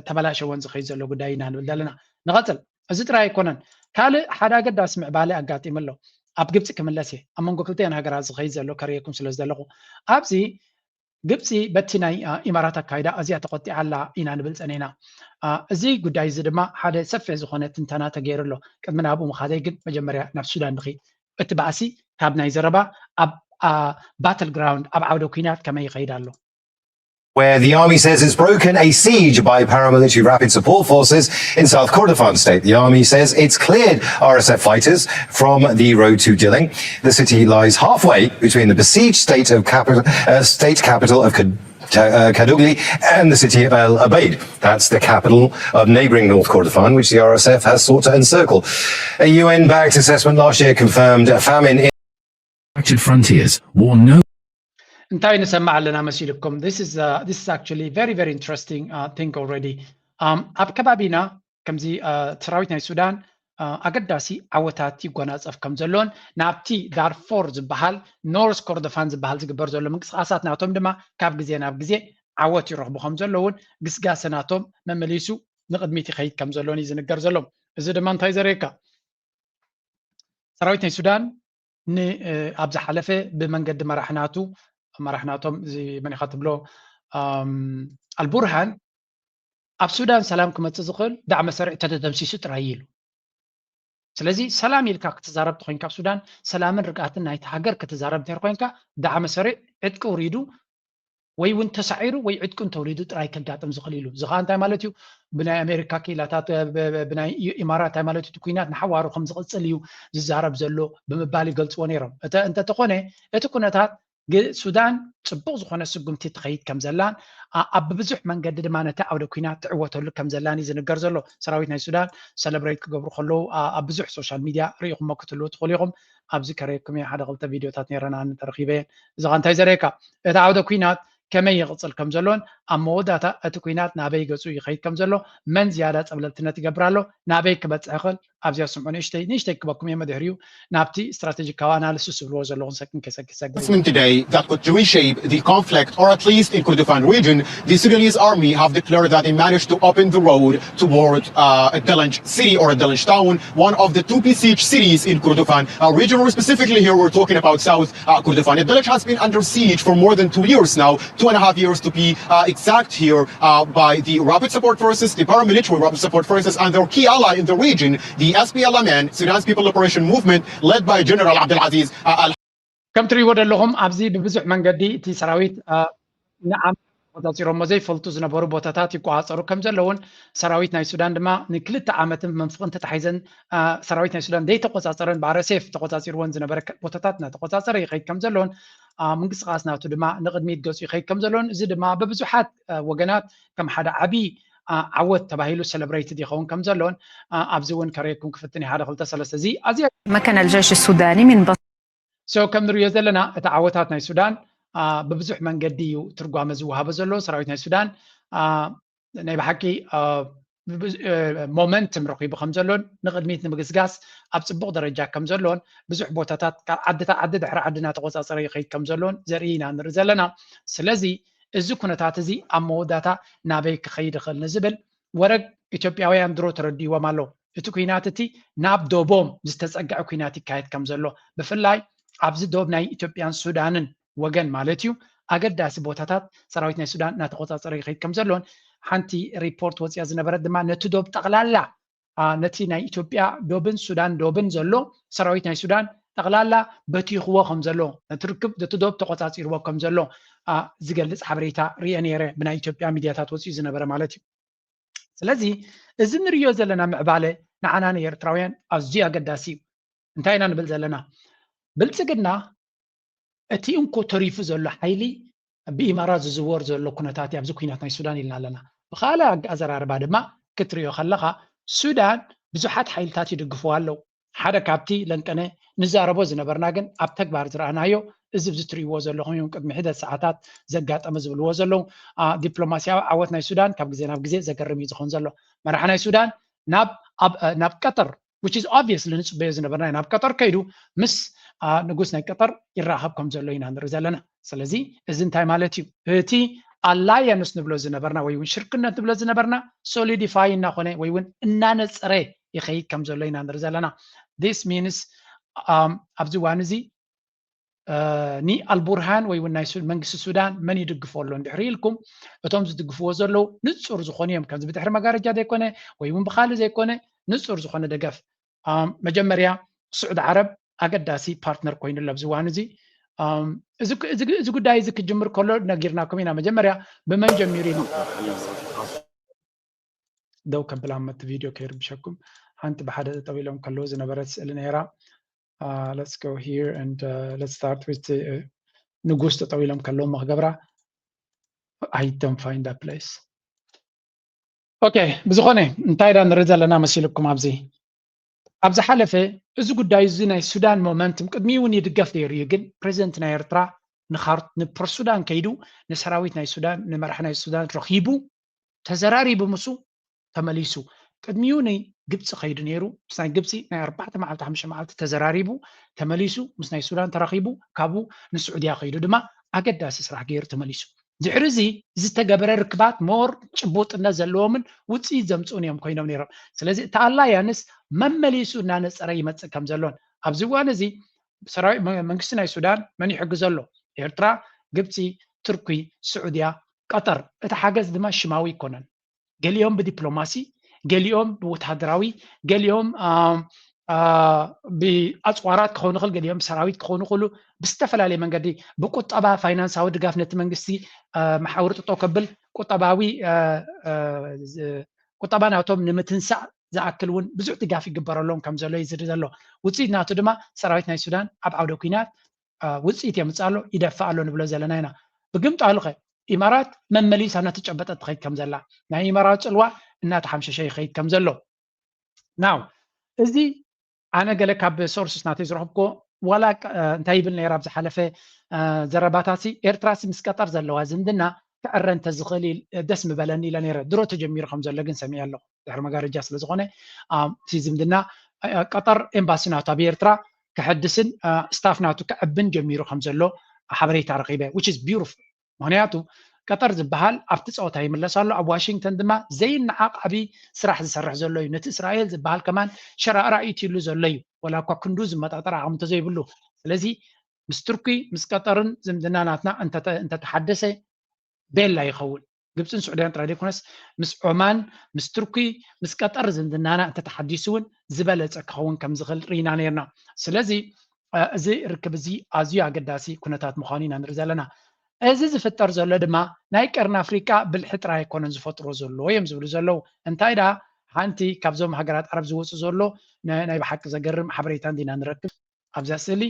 ተበላሸወን ዝኸይድ ዘሎ ጉዳይ ኢና ንብል ዘለና ንቐፅል እዚ ጥራይ ኣይኮነን ካልእ ሓደ ኣገዳሲ ምዕባለ ኣጋጢሙ ኣሎ ኣብ ግብፂ ክምለስ እየ ኣብ መንጎ ክልቲአን ሃገራት ዝኸይድ ዘሎ ከርእየኩም ስለ ዝደለኹ ኣብዚ ግብፂ በቲ ናይ ኢማራት ኣካይዳ ኣዝያ ተቆጢዓ ኣላ ኢና ንብል ፀኒና እዚ ጉዳይ እዚ ድማ ሓደ ሰፊሕ ዝኾነ ትንተና ተገይሩ ኣሎ ቅድሚ ናብኡ ምኻደይ ግን መጀመርያ ናብ ሱዳን ንኺድ እቲ ባእሲ ካብ ናይ ዘረባ ኣብ battle ground ኣብ ዓውደ ኩናት ከመይ ይኸይድ ኣሎ where the army says it's broken a siege by paramilitary Rapid Support Forces in South Kordofan state. The army says it's cleared R S F fighters from the road to Dili. The city lies halfway between the besieged state of capital, uh, state capital of Kad- uh, Kadugli and the city of El Abeid. That's the capital of neighbouring North Kordofan, which the R S F has sought to encircle. A U N-backed assessment last year confirmed a famine in Fractured frontiers, war no እንታይ ንሰማዕ ኣለና መሲልኩም this is uh, this is actually very very interesting uh, thing already um, ኣብ ከባቢና ከምዚ uh, ሰራዊት ናይ ሱዳን uh, ኣገዳሲ ዓወታት ይጎናፀፍ ከም ዘሎን ናብቲ ዳርፎር ዝበሃል ኖርስ ኮርዶፋን ዝበሃል ዝግበር ዘሎ ምንቅስቃሳት ናቶም ድማ ካብ ግዜ ናብ ግዜ ዓወት ይረኽቡ ከም ዘለውን ግስጋሰ ናቶም መመሊሱ ንቅድሚት ይኸይድ ከም ዘሎን እዩ ዝንገር ዘሎ እዚ ድማ እንታይ ዘርእየካ ሰራዊት ናይ ሱዳን ኣብ ዝሓለፈ ብመንገዲ መራሕናቱ መራሕናቶም እዚ መን ኢኻ ትብሎ ኣልቡርሃን ኣብ ሱዳን ሰላም ክመፅእ ዝኽእል ዳዕመ ሰሪዕ ተተደምሲሱ ጥራይ ኢሉ ስለዚ ሰላም ኢልካ ክትዛረብ ተኮይንካ ኣብ ሱዳን ሰላምን ርግኣትን ናይቲ ሃገር ክትዛረብ እንተር ኮይንካ ዳዕመ ሰሪዕ ዕጥቂ ውሪዱ ወይ እውን ተሳዒሩ ወይ ዕጥቁ እንተውሪዱ ጥራይ ከጋጥም ዝኽእል ኢሉ እዚ ከዓ እንታይ ማለት እዩ ብናይ ኣሜሪካ ክኢላታት ብናይ ኢማራት እንታይ ማለት እዩ ኩናት ንሓዋሩ ከም ዝቕፅል እዩ ዝዛረብ ዘሎ ብምባል ይገልፅዎ ነይሮም እንተተኾነ እቲ ኩነታት ሱዳን ፅቡቕ ዝኾነ ስጉምቲ ትኸይድ ከም ዘላን ኣብ ብብዙሕ መንገዲ ድማ ነቲ ዓውደ ኩናት ትዕወተሉ ከም ዘላን እዩ ዝንገር ዘሎ። ሰራዊት ናይ ሱዳን ሰለብሬት ክገብሩ ከለዉ ኣብ ብዙሕ ሶሻል ሚድያ ርኢኹሞ ክትህልዉ ትኽእሉ ኢኹም። ኣብዚ ከረየኩም እየ ሓደ ክልተ ቪድዮታት ነረና ተረኺበ እየን። እዚ ኸ እንታይ ዘርእየካ? እቲ ዓውደ ኩናት ከመይ ይቕፅል ከም ዘሎን ኣብ መወዳእታ እቲ ኩናት ናበይ ገፁ ይኸይድ ከም ዘሎ መን ዝያዳ ፀብለልትነት ይገብር ኣሎ ናበይ ክበፅሕ ይኽእል ኣብዚኣ ስምዑ ንእሽተይ ንእሽተይ ክበኩም እየ መድሕሪኡ ናብቲ ስትራቴጂካዊ ኣናልስስ ዝብልዎ ዘለኹን ሰክን ከሰኪሰ Today that could reshape the conflict, or at least in Kordofan region. The Sudanese army have declared that they managed to open the road toward uh, Delenj city or Delenj town, one of the two besieged cities in Kordofan uh, region, or specifically here we're talking about South uh, Kordofan. Delenj has been under siege for more than two years now, two and a half years to be uh, exact here uh, by the Rapid Support Forces, the paramilitary Rapid Support Forces, and their key ally in the region, the S P L M N, Sudan's People Liberation Movement, led by General Abdelaziz uh, Al. ከም ትሪእዎ ዘለኹም ኣብዚ ብብዙሕ መንገዲ እቲ ሰራዊት ንዓም ተቆፃፂሮሞ ዘይፈልጡ ዝነበሩ ቦታታት ይቆፃፀሩ ከም ዘለውን ሰራዊት ናይ ሱዳን ድማ ንክልተ ዓመትን መንፍቕን ተታሒዘን ሰራዊት ናይ ሱዳን ዘይተቆፃፀረን ብኣረሴፍ ተቆፃፂርዎን ዝነበረ ቦታታት እናተቆፃፀረ ይኸይድ ከም ዘለውን ምንቅስቃስ ናቱ ድማ ንቕድሚት ገፁ ይኸይድ ከም ዘለውን እዚ ድማ ብብዙሓት ወገናት ከም ሓደ ዓብዪ ዓወት ተባሂሉ ሰለብሬትድ ይኸውን ከም ዘለውን ኣብዚ እውን ከረየኩም ክፍትን ሓደ ክልተ ሰለስተ እዚ ኣዝያ مكن الجيش السوداني من so ከም ንሪኦ ዘለና እቲ ዓወታት ናይ ሱዳን ብብዙሕ መንገዲ እዩ ትርጓመ ዝወሃቦ ዘሎ ሰራዊት ናይ ሱዳን ናይ ብሓቂ ሞመንትም ረኪቡ ከም ዘሎን ንቅድሚት ንምግስጋስ ኣብ ፅቡቅ ደረጃ ከም ዘሎን ብዙሕ ቦታታት ካብ ዓድታት ዓዲ ድሕሪ ዓዲ እናተቆፃፀረ ይኸይድ ከም ዘሎን ዘርኢ ኢና ንርኢ ዘለና ስለዚ እዚ ኩነታት እዚ ኣብ መወዳእታ ናበይ ክኸይድ ይኽእል ንዝብል ወረግ ኢትዮጵያውያን ድሮ ተረዲዎም ኣሎ እቲ ኩናት እቲ ናብ ዶቦም ዝተፀግዐ ኩናት ይካየድ ከም ዘሎ ብፍላይ ኣብዚ ዶብ ናይ ኢትዮጵያን ሱዳንን ወገን ማለት እዩ ኣገዳሲ ቦታታት ሰራዊት ናይ ሱዳን እናተቆፃፀረ ይኸይድ ከም ዘሎን ሓንቲ ሪፖርት ወፅያ ዝነበረት ድማ ነቲ ዶብ ጠቕላላ ነቲ ናይ ኢትዮጵያ ዶብን ሱዳን ዶብን ዘሎ ሰራዊት ናይ ሱዳን ጠቕላላ በቲኽዎ ከም ዘሎ ነቲ ርክብ ነቲ ዶብ ተቆፃፂርዎ ከም ዘሎ ዝገልፅ ሓበሬታ ርየ ነይረ ብናይ ኢትዮጵያ ሚድያታት ወፂኡ ዝነበረ ማለት እዩ ስለዚ እዚ ንሪዮ ዘለና ምዕባለ ንዓና ንኤርትራውያን ኣዝዩ ኣገዳሲ እዩ እንታይ ኢና ንብል ዘለና ብልፅግና እቲ እንኮ ተሪፉ ዘሎ ሓይሊ ብኢማራት ዝዝወር ዘሎ ኩነታት ኣብዚ ኩናት ናይ ሱዳን ኢልና ኣለና ብካልእ ኣዘራርባ ድማ ክትሪኦ ከለካ ሱዳን ብዙሓት ሓይልታት ይድግፍዋ ኣለዉ ሓደ ካብቲ ለንቀነ ንዛረቦ ዝነበርና ግን ኣብ ተግባር ዝረኣናዮ እዚ ብዚ ትሪእዎ ዘለኹም እዮም ቅድሚ ሕደት ሰዓታት ዘጋጠመ ዝብልዎ ዘለዉ ዲፕሎማስያዊ ዓወት ናይ ሱዳን ካብ ግዜ ናብ ግዜ ዘገርም እዩ ዝኸውን ዘሎ መራሕ ናይ ሱዳን ናብ ቀጠር which is obviously ንፅበዮ ዝነበርና ናብ ቀጠር ከይዱ ምስ ንጉስ ናይ ቀጠር ይራኸብ ከም ዘሎ ኢና ንርኢ ዘለና ስለዚ እዚ እንታይ ማለት እዩ እቲ ኣላያንስ ንብሎ ዝነበርና ወይ እውን ሽርክነት ንብሎ ዝነበርና solidify እናኾነ ወይ እውን እናነፀረ ይኸይድ ከም ዘሎ ኢና ንርኢ ዘለና this means ኣብዚ ዋን እዚ ኒ ኣልቡርሃን ወይ እውን ናይ መንግስቲ ሱዳን መን ይድግፎ ኣሎ እንድሕሪ ኢልኩም እቶም ዝድግፍዎ ዘለዉ ንፁር ዝኾኑ እዮም ከምዚ ብድሕሪ መጋረጃ ዘይኮነ ወይ እውን ብካልእ ዘይኮነ ንፁር ዝኾነ ደገፍ መጀመርያ ስዑድ ዓረብ ኣገዳሲ ፓርትነር ኮይኑሎ ኣብዚ ዋን እዚ እዚ ጉዳይ እዚ ክጅምር ከሎ ነጊርናኩም ኢና መጀመርያ ብመን ጀሚሩ ኢና ደው ከብል ኣብ መቲ ቪድዮ ከይርብሸኩም ሓንቲ ብሓደ ጠጠው ኢሎም ከለዉ ዝነበረት ስእሊ ነይራ let's go here and uh, let's start with the ንጉስ ጠጠው ኢሎም ከለዉ ክገብራ I don't find that place okay ብዝኾነ እንታይ ዳ ንርኢ ዘለና መሲልኩም ኣብዚ ኣብ ዝሓለፈ እዚ ጉዳይ እዚ ናይ ሱዳን ሞመንትም ቅድሚኡ እውን ይድገፍ ነይሩ እዩ ግን ፕሬዚደንት ናይ ኤርትራ ንፖርሱዳን ከይዱ ንሰራዊት ናይ ሱዳን ንመራሕ ናይ ሱዳን ረኺቡ ተዘራሪቡ ምሱ ተመሊሱ ቅድሚኡ ንግብፂ ከይዱ ነይሩ ምስ ናይ ግብፂ ናይ ኣርባዕተ መዓልቲ ሓሙሽተ መዓልቲ ተዘራሪቡ ተመሊሱ ምስ ናይ ሱዳን ተራኺቡ ካብኡ ንስዑድያ ከይዱ ድማ ኣገዳሲ ስራሕ ገይሩ ተመሊሱ ድሕሪ እዚ ዝተገበረ ርክባት ሞር ጭቡጥነት ዘለዎምን ውፅኢት ዘምፅኡን እዮም ኮይኖም ነይሮም ስለዚ እቲ ኣላያንስ መመሊሱ እናነፀረ ይመፅእ ከም ዘሎን ኣብዚ እዋን እዚ ሰራዊት መንግስቲ ናይ ሱዳን መን ይሕግዞ ኣሎ ኤርትራ ግብፂ ትርኪ ስዑድያ ቀጠር እቲ ሓገዝ ድማ ሽማዊ ኣይኮነን ገሊኦም ብዲፕሎማሲ ገሊኦም ብወታደራዊ ገሊኦም ብኣፅዋራት ክኸውን ይኽእል ገሊኦም ብሰራዊት ክኸውን ይኽእሉ ብዝተፈላለየ መንገዲ ብቁጠባ ፋይናንሳዊ ድጋፍ ነቲ መንግስቲ መሓውር ጥጠው ከብል ቁጠባዊ ቁጠባ ናቶም ንምትንሳእ ዝኣክል እውን ብዙሕ ድጋፍ ይግበረሎም ከም ዘሎ እዩ ዝርኢ ዘሎ ውፅኢት ናቱ ድማ ሰራዊት ናይ ሱዳን ኣብ ዓውደ ኩናት ውፅኢት የምፅእ ኣሎ፣ ይደፍእ ኣሎ ንብሎ ዘለና ኢና። ብግምጣሉ ኸ ኢማራት መመሊሳ እናተጨበጠት ትኸይድ ከም ዘላ፣ ናይ ኢማራት ፅልዋ እናተሓምሸሸ ይኸይድ ከም ዘሎ። ናው እዚ ኣነ ገለ ካብ ሶርስስ ናተይ ዝረኸብኮ ዋላ እንታይ ይብል ነይራ ኣብ ዝሓለፈ ዘረባታሲ፣ ኤርትራሲ ምስ ቀጠር ዘለዋ ዝምድና ክዕረ እንተዝኽእል ደስ ምበለኒ ኢለ ነይረ። ድሮ ተጀሚሩ ከም ዘሎ ግን ሰሚዐ ኣለኹ። ድሕሪ መጋረጃ ስለ ዝኾነ እቲ ዝምድና ቀጠር ኤምባሲ ናቱ ኣብ ኤርትራ ክሕድስን ስታፍ ናቱ ክዕብን ጀሚሩ ከም ዘሎ ሓበሬታ ረኺበ፣ which is beautiful። ምክንያቱ ቀጠር ዝበሃል ኣብቲ ፀወታ ይምለስ ኣሎ። ኣብ ዋሽንግተን ድማ ዘይነዓቕ ዓብዪ ስራሕ ዝሰርሕ ዘሎ እዩ። ነቲ እስራኤል ዝበሃል ከማን ሸራእራእ ኢትሉ ዘሎ እዩ፣ ወላ እኳ ክንዱ ዝመጣጠር ዓቕሚ እንተዘይብሉ። ስለዚ ምስ ቱርኪ ምስ ቀጠርን ዝምድና ናትና እንተተሓደሰ ቤላ ይኸውን። ግብፅን ስዑድያን ጥራይ ዘይኮነስ ምስ ዖማን ምስ ቱርኪ ምስ ቀጠር ዝምድናና እንተተሓዲሱ እውን ዝበለፀ ክኸውን ከም ዝኽእል ርኢና ነርና። ስለዚ እዚ ርክብ እዚ ኣዝዩ ኣገዳሲ ኩነታት ምዃኑ ኢና ንርኢ ዘለና። እዚ ዝፍጠር ዘሎ ድማ ናይ ቀርኒ ኣፍሪቃ ብልሒ ጥራይ ኣይኮነን ዝፈጥሮ ዘሎ እዮም ዝብሉ ዘለዉ። እንታይ ደኣ ሓንቲ ካብዞም ሃገራት ዓረብ ዝወፁ ዘሎ ናይ ብሓቂ ዘገርም ሓበሬታ እንዲና ንረክብ። ኣብዛ ስእሊ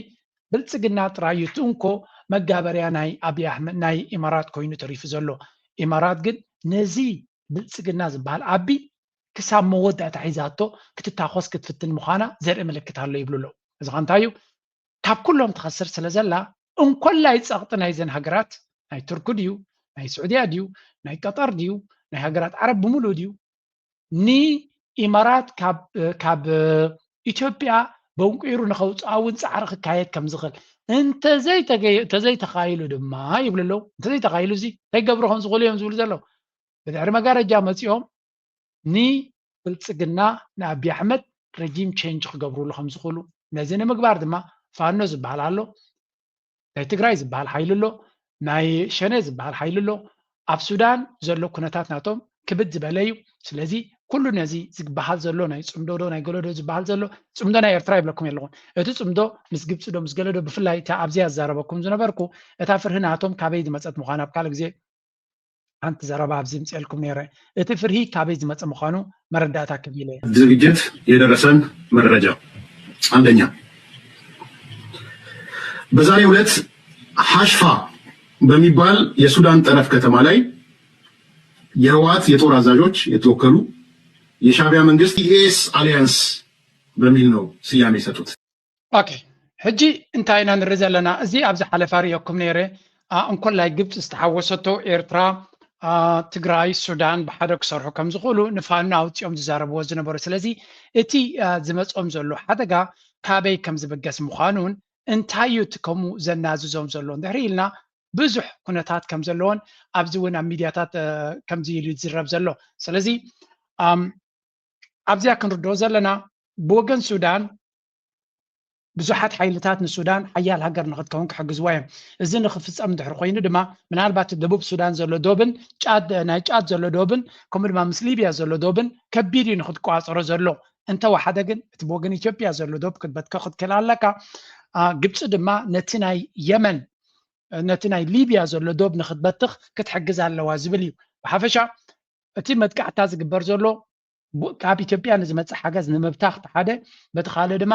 ብልፅግና ጥራይ እዩ እቲ እንኮ መጋበርያ ናይ ኣብይ ኣሕመድ ናይ ኢማራት ኮይኑ ተሪፉ ዘሎ። ኢማራት ግን ነዚ ብልፅግና ዝበሃል ኣቢ ክሳብ መወዳእታ ሒዛቶ ክትታኾስ ክትፍትን ምዃና ዘርኢ ምልክት ኣሎ ይብሉ ኣለዉ። እዚ ኸ እንታይ እዩ? ካብ ኩሎም ትኸስር ስለ ዘላ እንኮላይ ፀቕጢ ናይዘን ሃገራት ናይ ቱርኪ ድዩ ናይ ስዑድያ ድዩ ናይ ቀጠር ድዩ ናይ ሃገራት ዓረብ ብምሉእ ድዩ ንኢማራት ካብ ኢትዮጵያ በንቂሩ ንኸውፅኣ እውን ፃዕሪ ክካየድ ከም ዝኽእል እንተዘይተኻይሉ ድማ ይብሉ ኣለዉ። እንተዘይተኻይሉ እዚ እንታይ ገብሩ ከም ዝኽእሉ እዮም ዝብሉ ዘለዉ። ብድሕሪ መጋረጃ መፂኦም ንብልፅግና ንኣቢ ኣሕመድ ረጂም ቼንጅ ክገብሩሉ ከም ዝኽእሉ ነዚ ንምግባር ድማ ፋኖ ዝበሃል ኣሎ፣ ናይ ትግራይ ዝበሃል ሓይሊ ኣሎ፣ ናይ ሸነ ዝበሃል ሓይሊ ኣሎ። ኣብ ሱዳን ዘሎ ኩነታት ናቶም ክብድ ዝበለ እዩ። ስለዚ ኩሉ ነዚ ዝበሃል ዘሎ ናይ ፅምዶ ዶ ናይ ገለዶ ዝበሃል ዘሎ ፅምዶ ናይ ኤርትራ ይብለኩም የለኹን። እቲ ፅምዶ ምስ ግብፂ ዶ ምስ ገለዶ ብፍላይ እታ ኣብዚኣ ዝዛረበኩም ዝነበርኩ እታ ፍርሂ ናቶም ካበይ ዝመፀት ምዃና ኣብ ካልእ ግዜ ሓንቲ ዘረባ ኣብዚ ምፅኤልኩም ነይረ። እቲ ፍርሂ ካበይ ዝመፀ ምዃኑ መረዳእታ ክብ ኢለ ዝግጅት የደረሰን መረጃ አንደኛ በዛሬው ዕለት ሐሽፋ በሚባል የሱዳን ጠረፍ ከተማ ላይ የህወሓት የጦር አዛዦች የተወከሉ የሻዕቢያ መንግስት ኢኤስ አሊያንስ በሚል ነው ስያሜ የሰጡት። ኦኬ ሕጂ እንታይ ኢና ንርኢ ዘለና? እዚ ኣብ ዝሓለፈ ርእየኩም ነይረ። እንኮላይ ግብፂ ዝተሓወሰቶ ኤርትራ ትግራይ ሱዳን ብሓደ ክሰርሑ ከም ዝኽእሉ ንፋኖ ኣውፂኦም ዝዛረብዎ ዝነበሩ። ስለዚ እቲ ዝመፆም ዘሎ ሓደጋ ካበይ ከም ዝብገስ ምዃኑን እንታይ እዩ እቲ ከምኡ ዘናዝዞም ዘሎ እንድሕሪ ኢልና ብዙሕ ኩነታት ከም ዘለዎን ኣብዚ እውን ኣብ ሚድያታት ከምዚ ኢሉ ዝዝረብ ዘሎ። ስለዚ ኣብዚኣ ክንርድኦ ዘለና ብወገን ሱዳን ብዙሓት ሓይልታት ንሱዳን ሓያል ሃገር ንክትከውን ክሕግዝዋ እዮም። እዚ ንክፍፀም እንድሕር ኮይኑ ድማ ምናልባት ደቡብ ሱዳን ዘሎ ዶብን ጫድ ናይ ጫድ ዘሎ ዶብን ከምኡ ድማ ምስ ሊብያ ዘሎ ዶብን ከቢድ እዩ ንክትቋፀሮ ዘሎ። እንተወሓደ ግን እቲ ብወገን ኢትዮጵያ ዘሎ ዶብ ክትበትከ ክትክእል ኣለካ። ግብፂ ድማ ነቲ ናይ የመን ነቲ ናይ ሊብያ ዘሎ ዶብ ንክትበትኽ ክትሕግዝ ኣለዋ ዝብል እዩ። ብሓፈሻ እቲ መጥቃዕታ ዝግበር ዘሎ ካብ ኢትዮጵያ ንዝመፅእ ሓገዝ ንምብታኽ እቲ ሓደ፣ በቲ ካልእ ድማ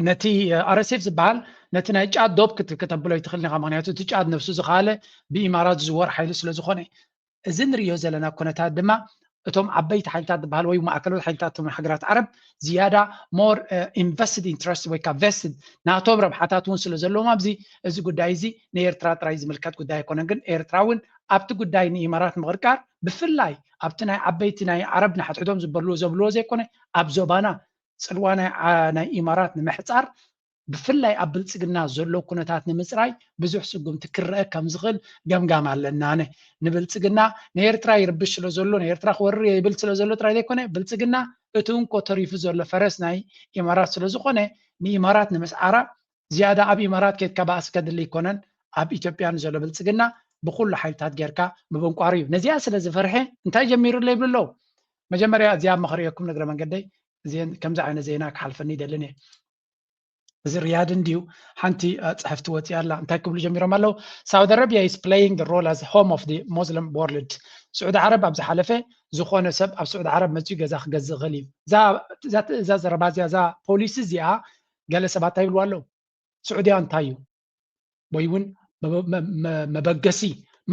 ነቲ ኣረሴፍ ዝበሃል ነቲ ናይ ጫድ ዶብ ከተብሎ ይትኽእል ኢኻ። ምክንያቱ እቲ ጫድ ነብሱ ዝኻለ ብኢማራት ዝዝወር ሓይሊ ስለ ዝኾነ እዚ ንሪኦ ዘለና ኩነታት ድማ እቶም ዓበይቲ ሓይልታት ዝበሃል ወይ ማእከሎት ሓይልታት እቶም ሃገራት ዓረብ ዝያዳ more invested interest ወይ ከዓ vested ናቶም ረብሓታት እውን ስለ ዘለዎም ኣብዚ እዚ ጉዳይ እዚ ንኤርትራ ጥራይ ዝምልከት ጉዳይ ኣይኮነን። ግን ኤርትራ እውን ኣብቲ ጉዳይ ንኢማራት ምቕርቃር ብፍላይ ኣብቲ ናይ ዓበይቲ ናይ ዓረብ ንሓድሕዶም ዝበልዎ ዘብልዎ ዘይኮነ ኣብ ዞባና ፅልዋ ናይ ኢማራት ንምሕፃር ብፍላይ ኣብ ብልፅግና ዘሎ ኩነታት ንምፅራይ ብዙሕ ስጉምቲ ክረአ ከም ዝኽእል ገምጋም ኣለና። ኣነ ንብልፅግና ንኤርትራ ይርብሽ ስለ ዘሎ ንኤርትራ ክወርር ይብል ስለ ዘሎ ጥራይ ዘይኮነ ብልፅግና እቲ እንኮ ተሪፉ ዘሎ ፈረስ ናይ ኢማራት ስለ ዝኾነ ንኢማራት ንምስዓራ ዝያዳ ኣብ ኢማራት ኬድካ ባእሲ ከድሊ ኣይኮነን። ኣብ ኢትዮጵያ ንዘሎ ብልፅግና ብኩሉ ሓይልታት ጌርካ ምብንቋር እዩ። ነዚኣ ስለ ዝፈርሐ እንታይ ጀሚሩ ኣሎ ይብሉ ኣለዉ። መጀመርያ እዚኣ መኸርየኩም ንግረ መንገደይ ከምዚ ዓይነት ዜና ክሓልፈኒ ይደልን እየ። እዚ ሪያድ እንድዩ ሓንቲ ፅሕፍቲ ወፂኣ ኣላ። እንታይ ክብሉ ጀሚሮም ኣለዉ? Saudi Arabia is playing the role as home of the Muslim world። ስዑዲ ዓረብ ኣብ ዝሓለፈ ዝኾነ ሰብ ኣብ ስዑዲ ዓረብ መፅኡ ገዛ ክገዝእ ይኽእል እዩ። እዛ ትእዛዝ ዘረባ እዚኣ እዛ ፖሊሲ እዚኣ ገለ ሰባት እንታይ ይብልዋ ኣለዉ? ስዑድያ እንታይ እዩ? ወይ እውን መበገሲ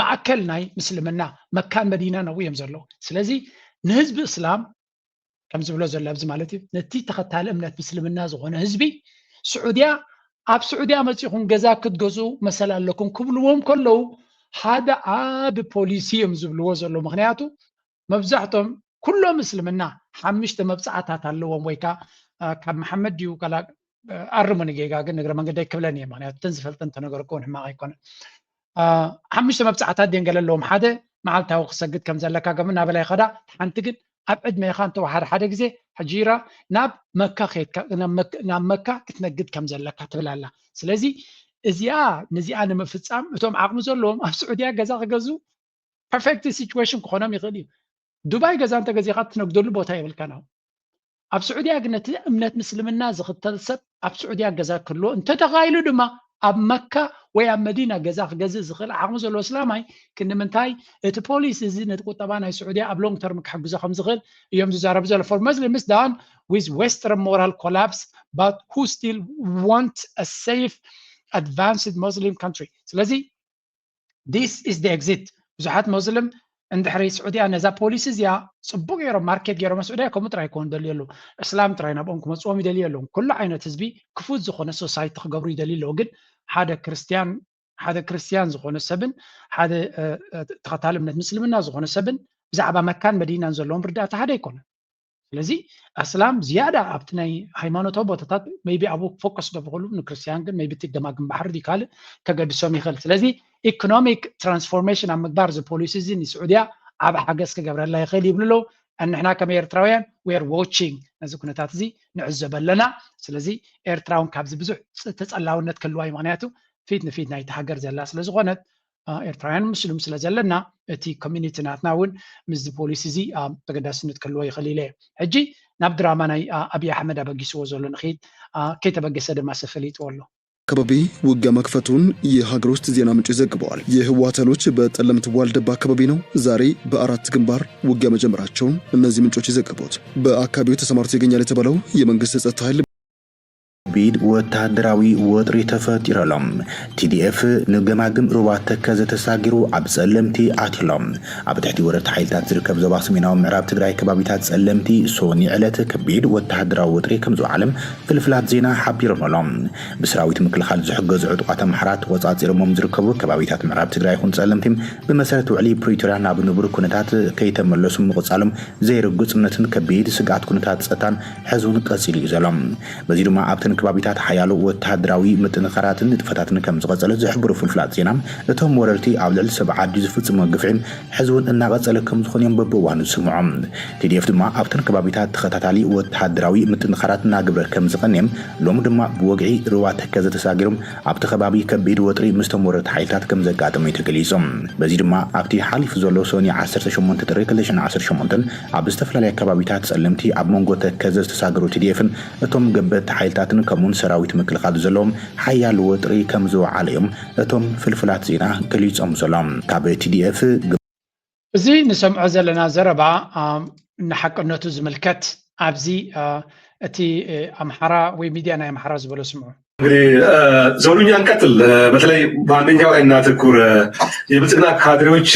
ማእከል ናይ ምስልምና መካን መዲና ነው እዮም ዘለዉ። ስለዚ ንህዝቢ እስላም ከም ዝብሎ ዘሎ ኣብዚ ማለት እዩ ነቲ ተኸታሊ እምነት ምስልምና ዝኾነ ህዝቢ ስዑድያ ኣብ ስዑድያ መፂኹም ገዛ ክትገዝኡ መሰል ኣለኩም ክብልዎም ከለዉ ሓደ ዓቢ ፖሊሲ እዮም ዝብልዎ ዘለዉ። ምክንያቱ መብዛሕቶም ኩሎም እስልምና ሓምሽተ መብፅዓታት ኣለዎም ወይ ከዓ ካብ መሓመድ ድዩ ካላ ኣርሙኒ ጌጋ ግን እግረ መንገደይ ክብለን እየ ምክንያቱ እተን ዝፈልጠን ተነገርኩ እውን ሕማቕ ኣይኮነን። ሓምሽተ መብፅዓታት ድን ገለ ኣለዎም ሓደ መዓልታዊ ክሰግድ ከም ዘለካ ገም እናበላ ይኸዳ ሓንቲ ግን ኣብ ዕድሜኻ እንተወሓደ ሓደ ግዜ ሕጂራ ናብ መካ ከድካ ናብ መካ ክትነግድ ከም ዘለካ ትብል ኣላ። ስለዚ እዚኣ ነዚኣ ንምፍፃም እቶም ዓቕሚ ዘለዎም ኣብ ስዑድያ ገዛ ክገዙ perfect situation ክኾኖም ይኽእል እዩ። ዱባይ ገዛ እንተገዚኻ ትነግደሉ ቦታ የብልካ ነው። ኣብ ስዑድያ ግን ነቲ እምነት ምስልምና ዝኽተል ሰብ ኣብ ስዑድያ ገዛ ክህልዎ እንተተኻይሉ ድማ ኣብ መካ ወይ ኣብ መዲና ገዛ ክገዝእ ዝኽእል ዓቕሚ ዘለዎ እስላማይ ክንዲ ምንታይ እቲ ፖሊሲ እዚ ነቲ ቁጠባ ናይ ስዑድያ ኣብ long term ክሕግዞ ከም ዝኽእል እዮም ዝዛረቡ ዘሎ። For Muslims done with Western moral collapse but who still want a safe advanced Muslim country. ስለዚ this is the exit። ብዙሓት ሞስልም እንድሕሪ ስዑድያ ነዛ ፖሊሲ እዚኣ ፅቡቅ ገይሮም ማርኬት ገይሮም ስዑድያ ከምኡ ጥራይ ይኮኑ ደልዩ ኣለዉ። እስላም ጥራይ ናብኦም ክመፅዎም ይደልዩ ኣለዉ። ኩሉ ዓይነት ህዝቢ ክፉት ዝኾነ ሶሳይቲ ክገብሩ ይደልዩ ኣለዉ። ግን ሓደ ክርስትያን ሓደ ክርስትያን ዝኾነ ሰብን ሓደ ተኸታሊ እምነት ምስልምና ዝኾነ ሰብን ብዛዕባ መካን መዲናን ዘለዎም ርዳእታ ሓደ ኣይኮነን። ስለዚ ኣስላም ዝያዳ ኣብቲ ናይ ሃይማኖታዊ ቦታታት maybe ኣብኡ ፎከስ ዶ ብክሉ ንክርስትያን ግን maybe እቲ ገማግም ባሕሪ ድዩ ካልእ ከገድሶም ይኽእል። ስለዚ ኢኮኖሚክ ትራንስፎርሜሽን ኣብ ምግባር እዚ ፖሊሲ እዚ ንስዑድያ ዓብ ሓገዝ ክገብረላ ይኽእል ይብሉ ኣለዉ። ንሕና ከም ኤርትራውያን we are watching ነዚ ኩነታት እዚ ንዕዘብ ኣለና። ስለዚ ኤርትራ እውን ካብዚ ብዙሕ ተጸላውነት ክህልዋ እዩ። ምክንያቱ ፊት ንፊት ናይቲ ሃገር ዘላ ስለ ዝኾነት ኤርትራውያን ምስሉም ስለ ዘለና እቲ ኮሚኒቲ ናትና እውን ምስዚ ፖሊሲ እዚ ተገዳስነት ክህልዎ ይኽእል ኢለ ሕጂ ናብ ድራማ ናይ ኣብይ ኣሕመድ ኣበጊስዎ ዘሎ ንኽድ ከይተበገሰ ድማ ሰፈሊጥዎ ኣሎ። አካባቢ ውጊያ መክፈቱን የሀገር ውስጥ ዜና ምንጭ ዘግበዋል። የህወሓት ኃይሎች በጠለምት ዋልደባ አካባቢ ነው ዛሬ በአራት ግንባር ውጊያ መጀመራቸውን እነዚህ ምንጮች የዘገቡት። በአካባቢው ተሰማርቶ ይገኛል የተባለው የመንግስት ጸጥታ ኃይል ቢድ ወታደራዊ ወጥሪ ተፈጢረሎም። ቲዲኤፍ ንገማግም ሩባ ተከዘ ተሳጊሩ ኣብ ጸለምቲ ኣትሎም። ኣብ ትሕቲ ወረርቲ ሓይልታት ዝርከብ ዞባ ሰሜናዊ ምዕራብ ትግራይ ከባቢታት ጸለምቲ ሶኒ ዕለት ከቢድ ወታደራዊ ወጥሪ ከም ዝወዓለም ፍልፍላት ዜና ሓቢሮም ኣሎ። ብሰራዊት ምክልኻል ዝሕገዙ ዕጡቓት ኣምሓራ ተቆጻጺሮሞም ዝርከቡ ከባቢታት ምዕራብ ትግራይ ይኹን ጸለምቲ ብመሰረት ውዕሊ ፕሪቶርያ ናብ ንቡር ኩነታት ከይተመለሱ ምቕጻሎም ዘይርጉጽነትን ከቢድ ስግኣት ኩነታት ጸጥታን ሕዚ እውን ቀጺሉ እዩ ዘሎ። በዚ ድማ ኣብተን ከባቢታት ሓያሎ ወተሃደራዊ ምጥንኻራትን ንጥፈታትን ከም ዝቐጸለ ዝሕብሩ ፍልፍላት ዜና፣ እቶም ወረርቲ ኣብ ልዕሊ ሰብ ዓዲ ዝፍጽሞ ግፍዒ ሕዚ እውን እናቐጸለ ከም ዝኾነ እዮም በብእዋኑ ዝስምዖም። ቲዲኤፍ ድማ ኣብተን ከባቢታት ተኸታታሊ ወተሃደራዊ ምጥንኻራት እናግብረ ከም ዝቐንየም ሎሚ ድማ ብወግዒ ሩባ ተከዘ ተሳጊሮም ኣብቲ ከባቢ ከቢድ ወጥሪ ምስቶም ወረርቲ ሓይልታት ከም ዘጋጠመ እዩ ተገሊጹ። በዚ ድማ ኣብቲ ሓሊፉ ዘሎ ሰኒ ዓሰርተ ሸሞንተ ጥሪ ክልተ ሽሕን ዓሰርተ ሸሞንተን ኣብ ዝተፈላለዩ ከባቢታት ጸለምቲ ኣብ መንጎ ተከዘ ዝተሳገሩ ቲዲኤፍን እቶም ገበቲ ሓይልታትን ከምኡውን ሰራዊት ምክልኻል ዘለዎም ሓያል ወጥሪ ከም ዝወዓለ እዮም እቶም ፍልፍላት ዜና ገሊጾም ዘሎ። ካብ ቲዲኤፍ እዚ ንሰምዖ ዘለና ዘረባ ንሓቅነቱ ዝምልከት ኣብዚ እቲ ኣምሓራ ወይ ሚድያ ናይ ኣምሓራ ዝበሎ ስምዑ። እንግዲህ ዘውዱኛ እንቀጥል። በተለይ በአንደኛው ላይ እናተኩር። የብልጽግና ካድሬዎች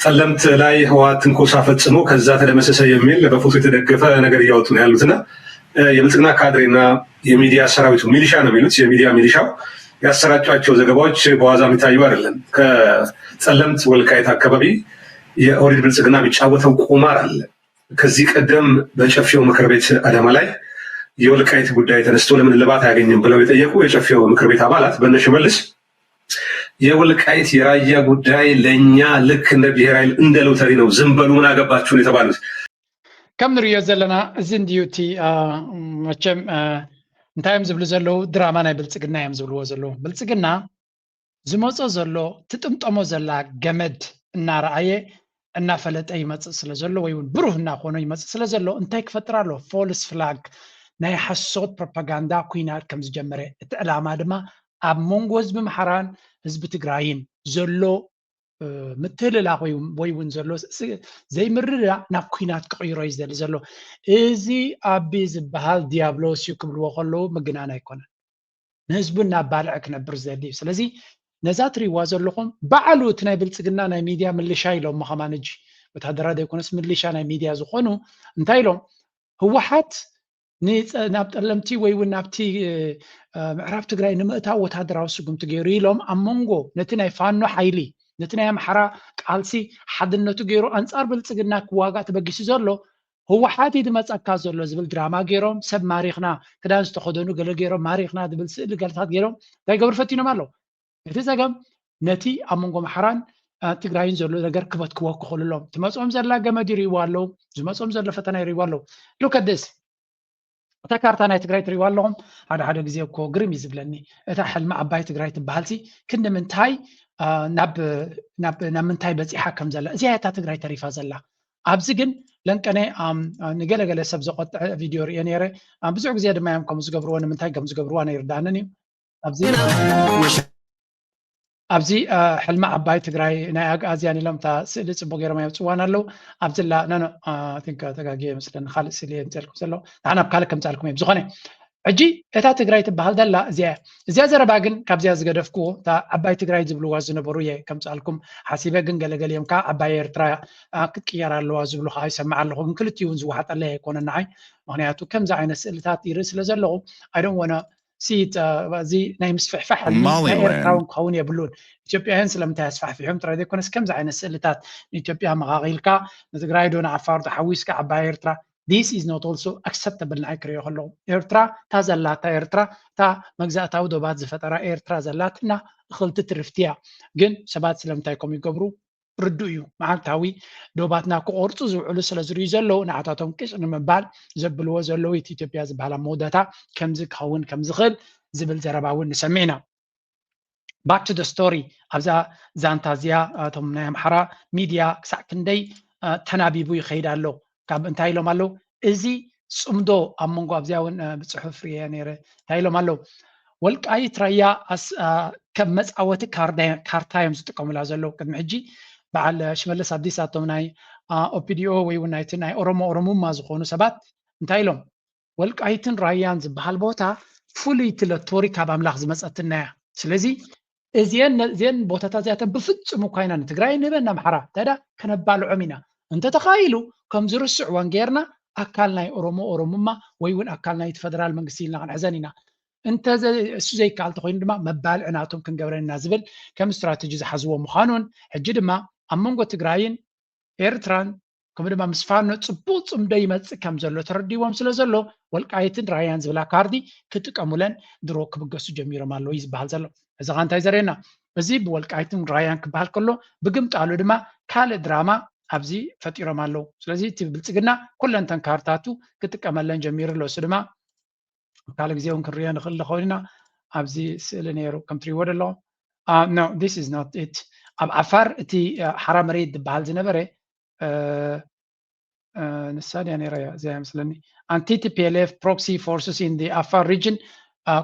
ጠለምት ላይ ህወሓት ትንኮሳ ፈጽሞ ከዛ ተደመሰሰ የሚል በፎቶ የተደገፈ ነገር እያወጡ ነው ያሉትና የብልጽግና ካድሬና የሚዲያ ሰራዊቱ ሚሊሻ ነው የሚሉት የሚዲያ ሚሊሻው ያሰራጫቸው ዘገባዎች በዋዛ የሚታዩ አይደለም። ከጸለምት ወልቃይት አካባቢ የኦህዴድ ብልጽግና የሚጫወተው ቁማር አለ። ከዚህ ቀደም በጨፌው ምክር ቤት አዳማ ላይ የወልቃይት ጉዳይ ተነስቶ ለምን እልባት አያገኝም ብለው የጠየቁ የጨፌው ምክር ቤት አባላት በእነ ሽመልስ የወልቃይት የራያ ጉዳይ ለእኛ ልክ እንደ ብሔር ኃይል እንደ ሎተሪ ነው፣ ዝም በሉ ምን አገባችሁን የተባሉት። ከም ንሪኦ ዘለና እዚ እንድዩ እቲ መቸም እንታይ እዮም ዝብሉ ዘለዉ ድራማ ናይ ብልፅግና እዮም ዝብልዎ ዘለዉ። ብልፅግና ዝመፆ ዘሎ ትጥምጠሞ ዘላ ገመድ እናረኣየ እናፈለጠ ይመፅእ ስለ ዘሎ ወይ እውን ብሩህ እናኾነ ይመፅእ ስለ ዘሎ እንታይ ክፈጥር ኣሎ? ፎልስ ፍላግ ናይ ሓሶት ፕሮፓጋንዳ ኩናት ከም ዝጀመረ እቲ ዕላማ ድማ ኣብ መንጎ ህዝቢ ምሓራን ህዝቢ ትግራይን ዘሎ ምትህልላኽ ወይ እውን ዘሎ ዘይምርድዳእ ናብ ኩናት ክቕይሮ እዩ ዝደሊ ዘሎ። እዚ ኣቢ ዝበሃል ዲያብሎስ እዩ ክብልዎ ከለዉ ምግናን ኣይኮነን። ንህዝቡ እናባልዐ ክነብር ዝደሊ እዩ። ስለዚ ነዛ ትሪእዋ ዘለኹም ባዕሉ እቲ ናይ ብልፅግና ናይ ሚድያ ምልሻ ኢሎሞ ከማን እጂ ወታደራ ዘይኮነስ ምልሻ ናይ ሚድያ ዝኾኑ እንታይ ኢሎም ህወሓት ናብ ጠለምቲ ወይ እውን ናብቲ ምዕራብ ትግራይ ንምእታው ወታደራዊ ስጉምቲ ገይሩ ኢሎም ኣብ መንጎ ነቲ ናይ ፋኖ ሓይሊ ነቲ ናይ ኣምሓራ ቃልሲ ሓድነቱ ገይሩ ኣንፃር ብልፅግና ክዋጋእ ተበጊሱ ዘሎ ህወሓት እዩ ዝመፀካ ዘሎ ዝብል ድራማ ገይሮም ሰብ ማሪኽና ክዳን ዝተኸደኑ ገለ ገይሮም ማሪኽና ዝብል ስእሊ ገልታት ገይሮም እንታይ ገብሩ ፈቲኖም ኣለዉ። እቲ ፀገም ነቲ ኣብ መንጎ ኣምሓራን ትግራይን ዘሎ ነገር ክበትክዎ ክኽእሉ ኣለዎም። ትመፅኦም ዘላ ገመድ ይርእይዋ ኣለዉ፣ ዝመፅኦም ዘሎ ፈተና ይርእይዋ ኣለዉ። ሉከደስ እታ ካርታ ናይ ትግራይ ትርእይዋ ኣለኹም። ሓደ ሓደ ግዜ እኮ ግርም እዩ ዝብለኒ። እታ ሕልሚ ዓባይ ትግራይ ትበሃልሲ ክንዲ ምንታይ ናብ ምንታይ በፂሓ ከም ዘላ እዚኣ እታ ትግራይ ተሪፋ ዘላ። ኣብዚ ግን ለንቀነ ንገለገለ ሰብ ዘቆጥዐ ቪድዮ ርእየ ነይረ። ብዙሕ ግዜ ድማ እዮም ከም ዝገብርዎ ንምንታይ ከም ዝገብርዋ ነይርዳንን እዩ። ኣብዚ ኣብዚ ሕልሚ ዓባይ ትግራይ ናይ ኣግኣዝያን ኢሎም እታ ስእሊ ፅቡቅ ገይሮም የምፅዋን ኣለዉ። ኣብዚ ላ ኖ ኖ ቲንክ ተጋጊ መስለኒ ካልእ ስእሊ የምፅልኩም ዘለዉ ንሓን ኣብ ካልእ ከምፃልኩም እዮም። ዝኾነ ሕጂ እታ ትግራይ ትበሃል ዘላ እዚኣ እያ። እዚኣ ዘረባ ግን ካብዚኣ ዝገደፍክዎ እታ ዓባይ ትግራይ ዝብልዋ ዝነበሩ እየ ከምፃልኩም ሓሲበ። ግን ገለገሊኦም ከዓ ዓባይ ኤርትራ ክትቅየር ኣለዋ ዝብሉ ከዓ ይሰምዕ ኣለኹ። ግን ክልቲኡ እውን ዝወሓጠለይ ኣይኮነ ንዓይ። ምክንያቱ ከምዚ ዓይነት ስእልታት ይርኢ ስለ ዘለኹ ኣይዶን ወነ ሲት እዚ ናይ ምስፍሕፋሕ ሕልሚ ናይ ኤርትራውን ክኸውን የብሉን። ኢትዮጵያውያን ስለምንታይ ኣስፋሕፊሖም ጥራይ ዘይኮነስ ከምዚ ዓይነት ስእልታት ንኢትዮጵያ መቓቒልካ ንትግራይ ዶ ንዓፋር ዶ ሓዊስካ ዓባይ ኤርትራ this is not also acceptable ንዓይ ክሪኦ ከለኹ ኤርትራ እታ ዘላታ ኤርትራ እታ መግዛእታዊ ዶባት ዝፈጠራ ኤርትራ ዘላትና እኽልቲ ትርፍቲ እያ። ግን ሰባት ስለምንታይ ከምኡ ይገብሩ ርዱእ እዩ። መዓልታዊ ዶባትና ክቆርፁ ዝውዕሉ ስለ ዝርእዩ ዘለዉ ንዓታቶም ቅጭ ንምባል ዘብልዎ ዘለዉ እቲ ኢትዮጵያ ዝበሃላ መወዳእታ ከምዚ ክኸውን ከም ዝኽእል ዝብል ዘረባ እውን ንሰምዕ ኢና። Back to the story ኣብዛ ዛንታ እዚኣ እቶም ናይ ኣምሓራ ሚድያ ክሳዕ ክንደይ ተናቢቡ ይኸይድ ኣሎ። ካብ እንታይ ኢሎም ኣለዉ እዚ ፅምዶ ኣብ መንጎ ኣብዚኣ እውን ብፅሑፍ ርእየ ነይረ እንታይ ኢሎም ኣለዉ ወልቃይት ራያ ከም መፃወቲ ካርታ እዮም ዝጥቀሙላ ዘለዉ ቅድሚ ሕጂ በዓል ሽመልስ ኣብዲሳ እቶም ናይ ኦፒዲኦ ወይ እውን ናይቲ ናይ ኦሮሞ ኦሮሙማ ዝኾኑ ሰባት እንታይ ኢሎም ወልቃይትን ራያን ዝበሃል ቦታ ፍሉይ ትለቶሪ ካብ ኣምላኽ ዝመፀትና እያ ስለዚ እዚን እዚን ቦታታት እዚኣተን ብፍፁም እኳ ኢና ንትግራይ ንህበን ኣምሓራ እንታይ ዳ ከነባልዖም ኢና እንተተኻኢሉ ከም ዝርስዕወን ጌርና ኣካል ናይ ኦሮሞ ኦሮሙማ ወይ እውን ኣካል ናይቲ ፈደራል መንግስቲ ኢልና ክንሕዘን ኢና እንተ እሱ ዘይከኣል ተኮይኑ ድማ መባልዒ ናቶም ክንገብረን ኢና ዝብል ከም ስትራተጂ ዝሓዝዎ ምዃኑን ሕጂ ድማ ኣብ መንጎ ትግራይን ኤርትራን ከምኡ ድማ ምስ ፋኖ ፅቡቅ ፅምዶ ይመፅእ ከም ዘሎ ተረዲዎም ስለ ዘሎ ወልቃይትን ራያን ዝብላ ካርዲ ክጥቀሙለን ድሮ ክብገሱ ጀሚሮም ኣለዉ እዩ ዝበሃል ዘሎ እዚ ከዓ እንታይ ዘርእየና እዚ ብወልቃይትን ራያን ክበሃል ከሎ ብግምጣሉ ድማ ካልእ ድራማ ኣብዚ ፈጢሮም ኣለዉ ስለዚ እቲ ብልፅግና ኩለንተን ካርታቱ ክጥቀመለን ጀሚሩ ኣሎ እሱ ድማ ካልእ ግዜ እውን ክንሪኦ ንኽእል ንኸውን ኢና ኣብዚ ስእሊ ነይሩ ከም ትሪእዎ ደለኹም no this is not it ኣብ ዓፋር እቲ ሓራ መሬት ዝበሃል ዝነበረ ንሳ ድያ ነይራ እያ እዚኣ ይመስለኒ anti T P L F proxy forces in the Afar region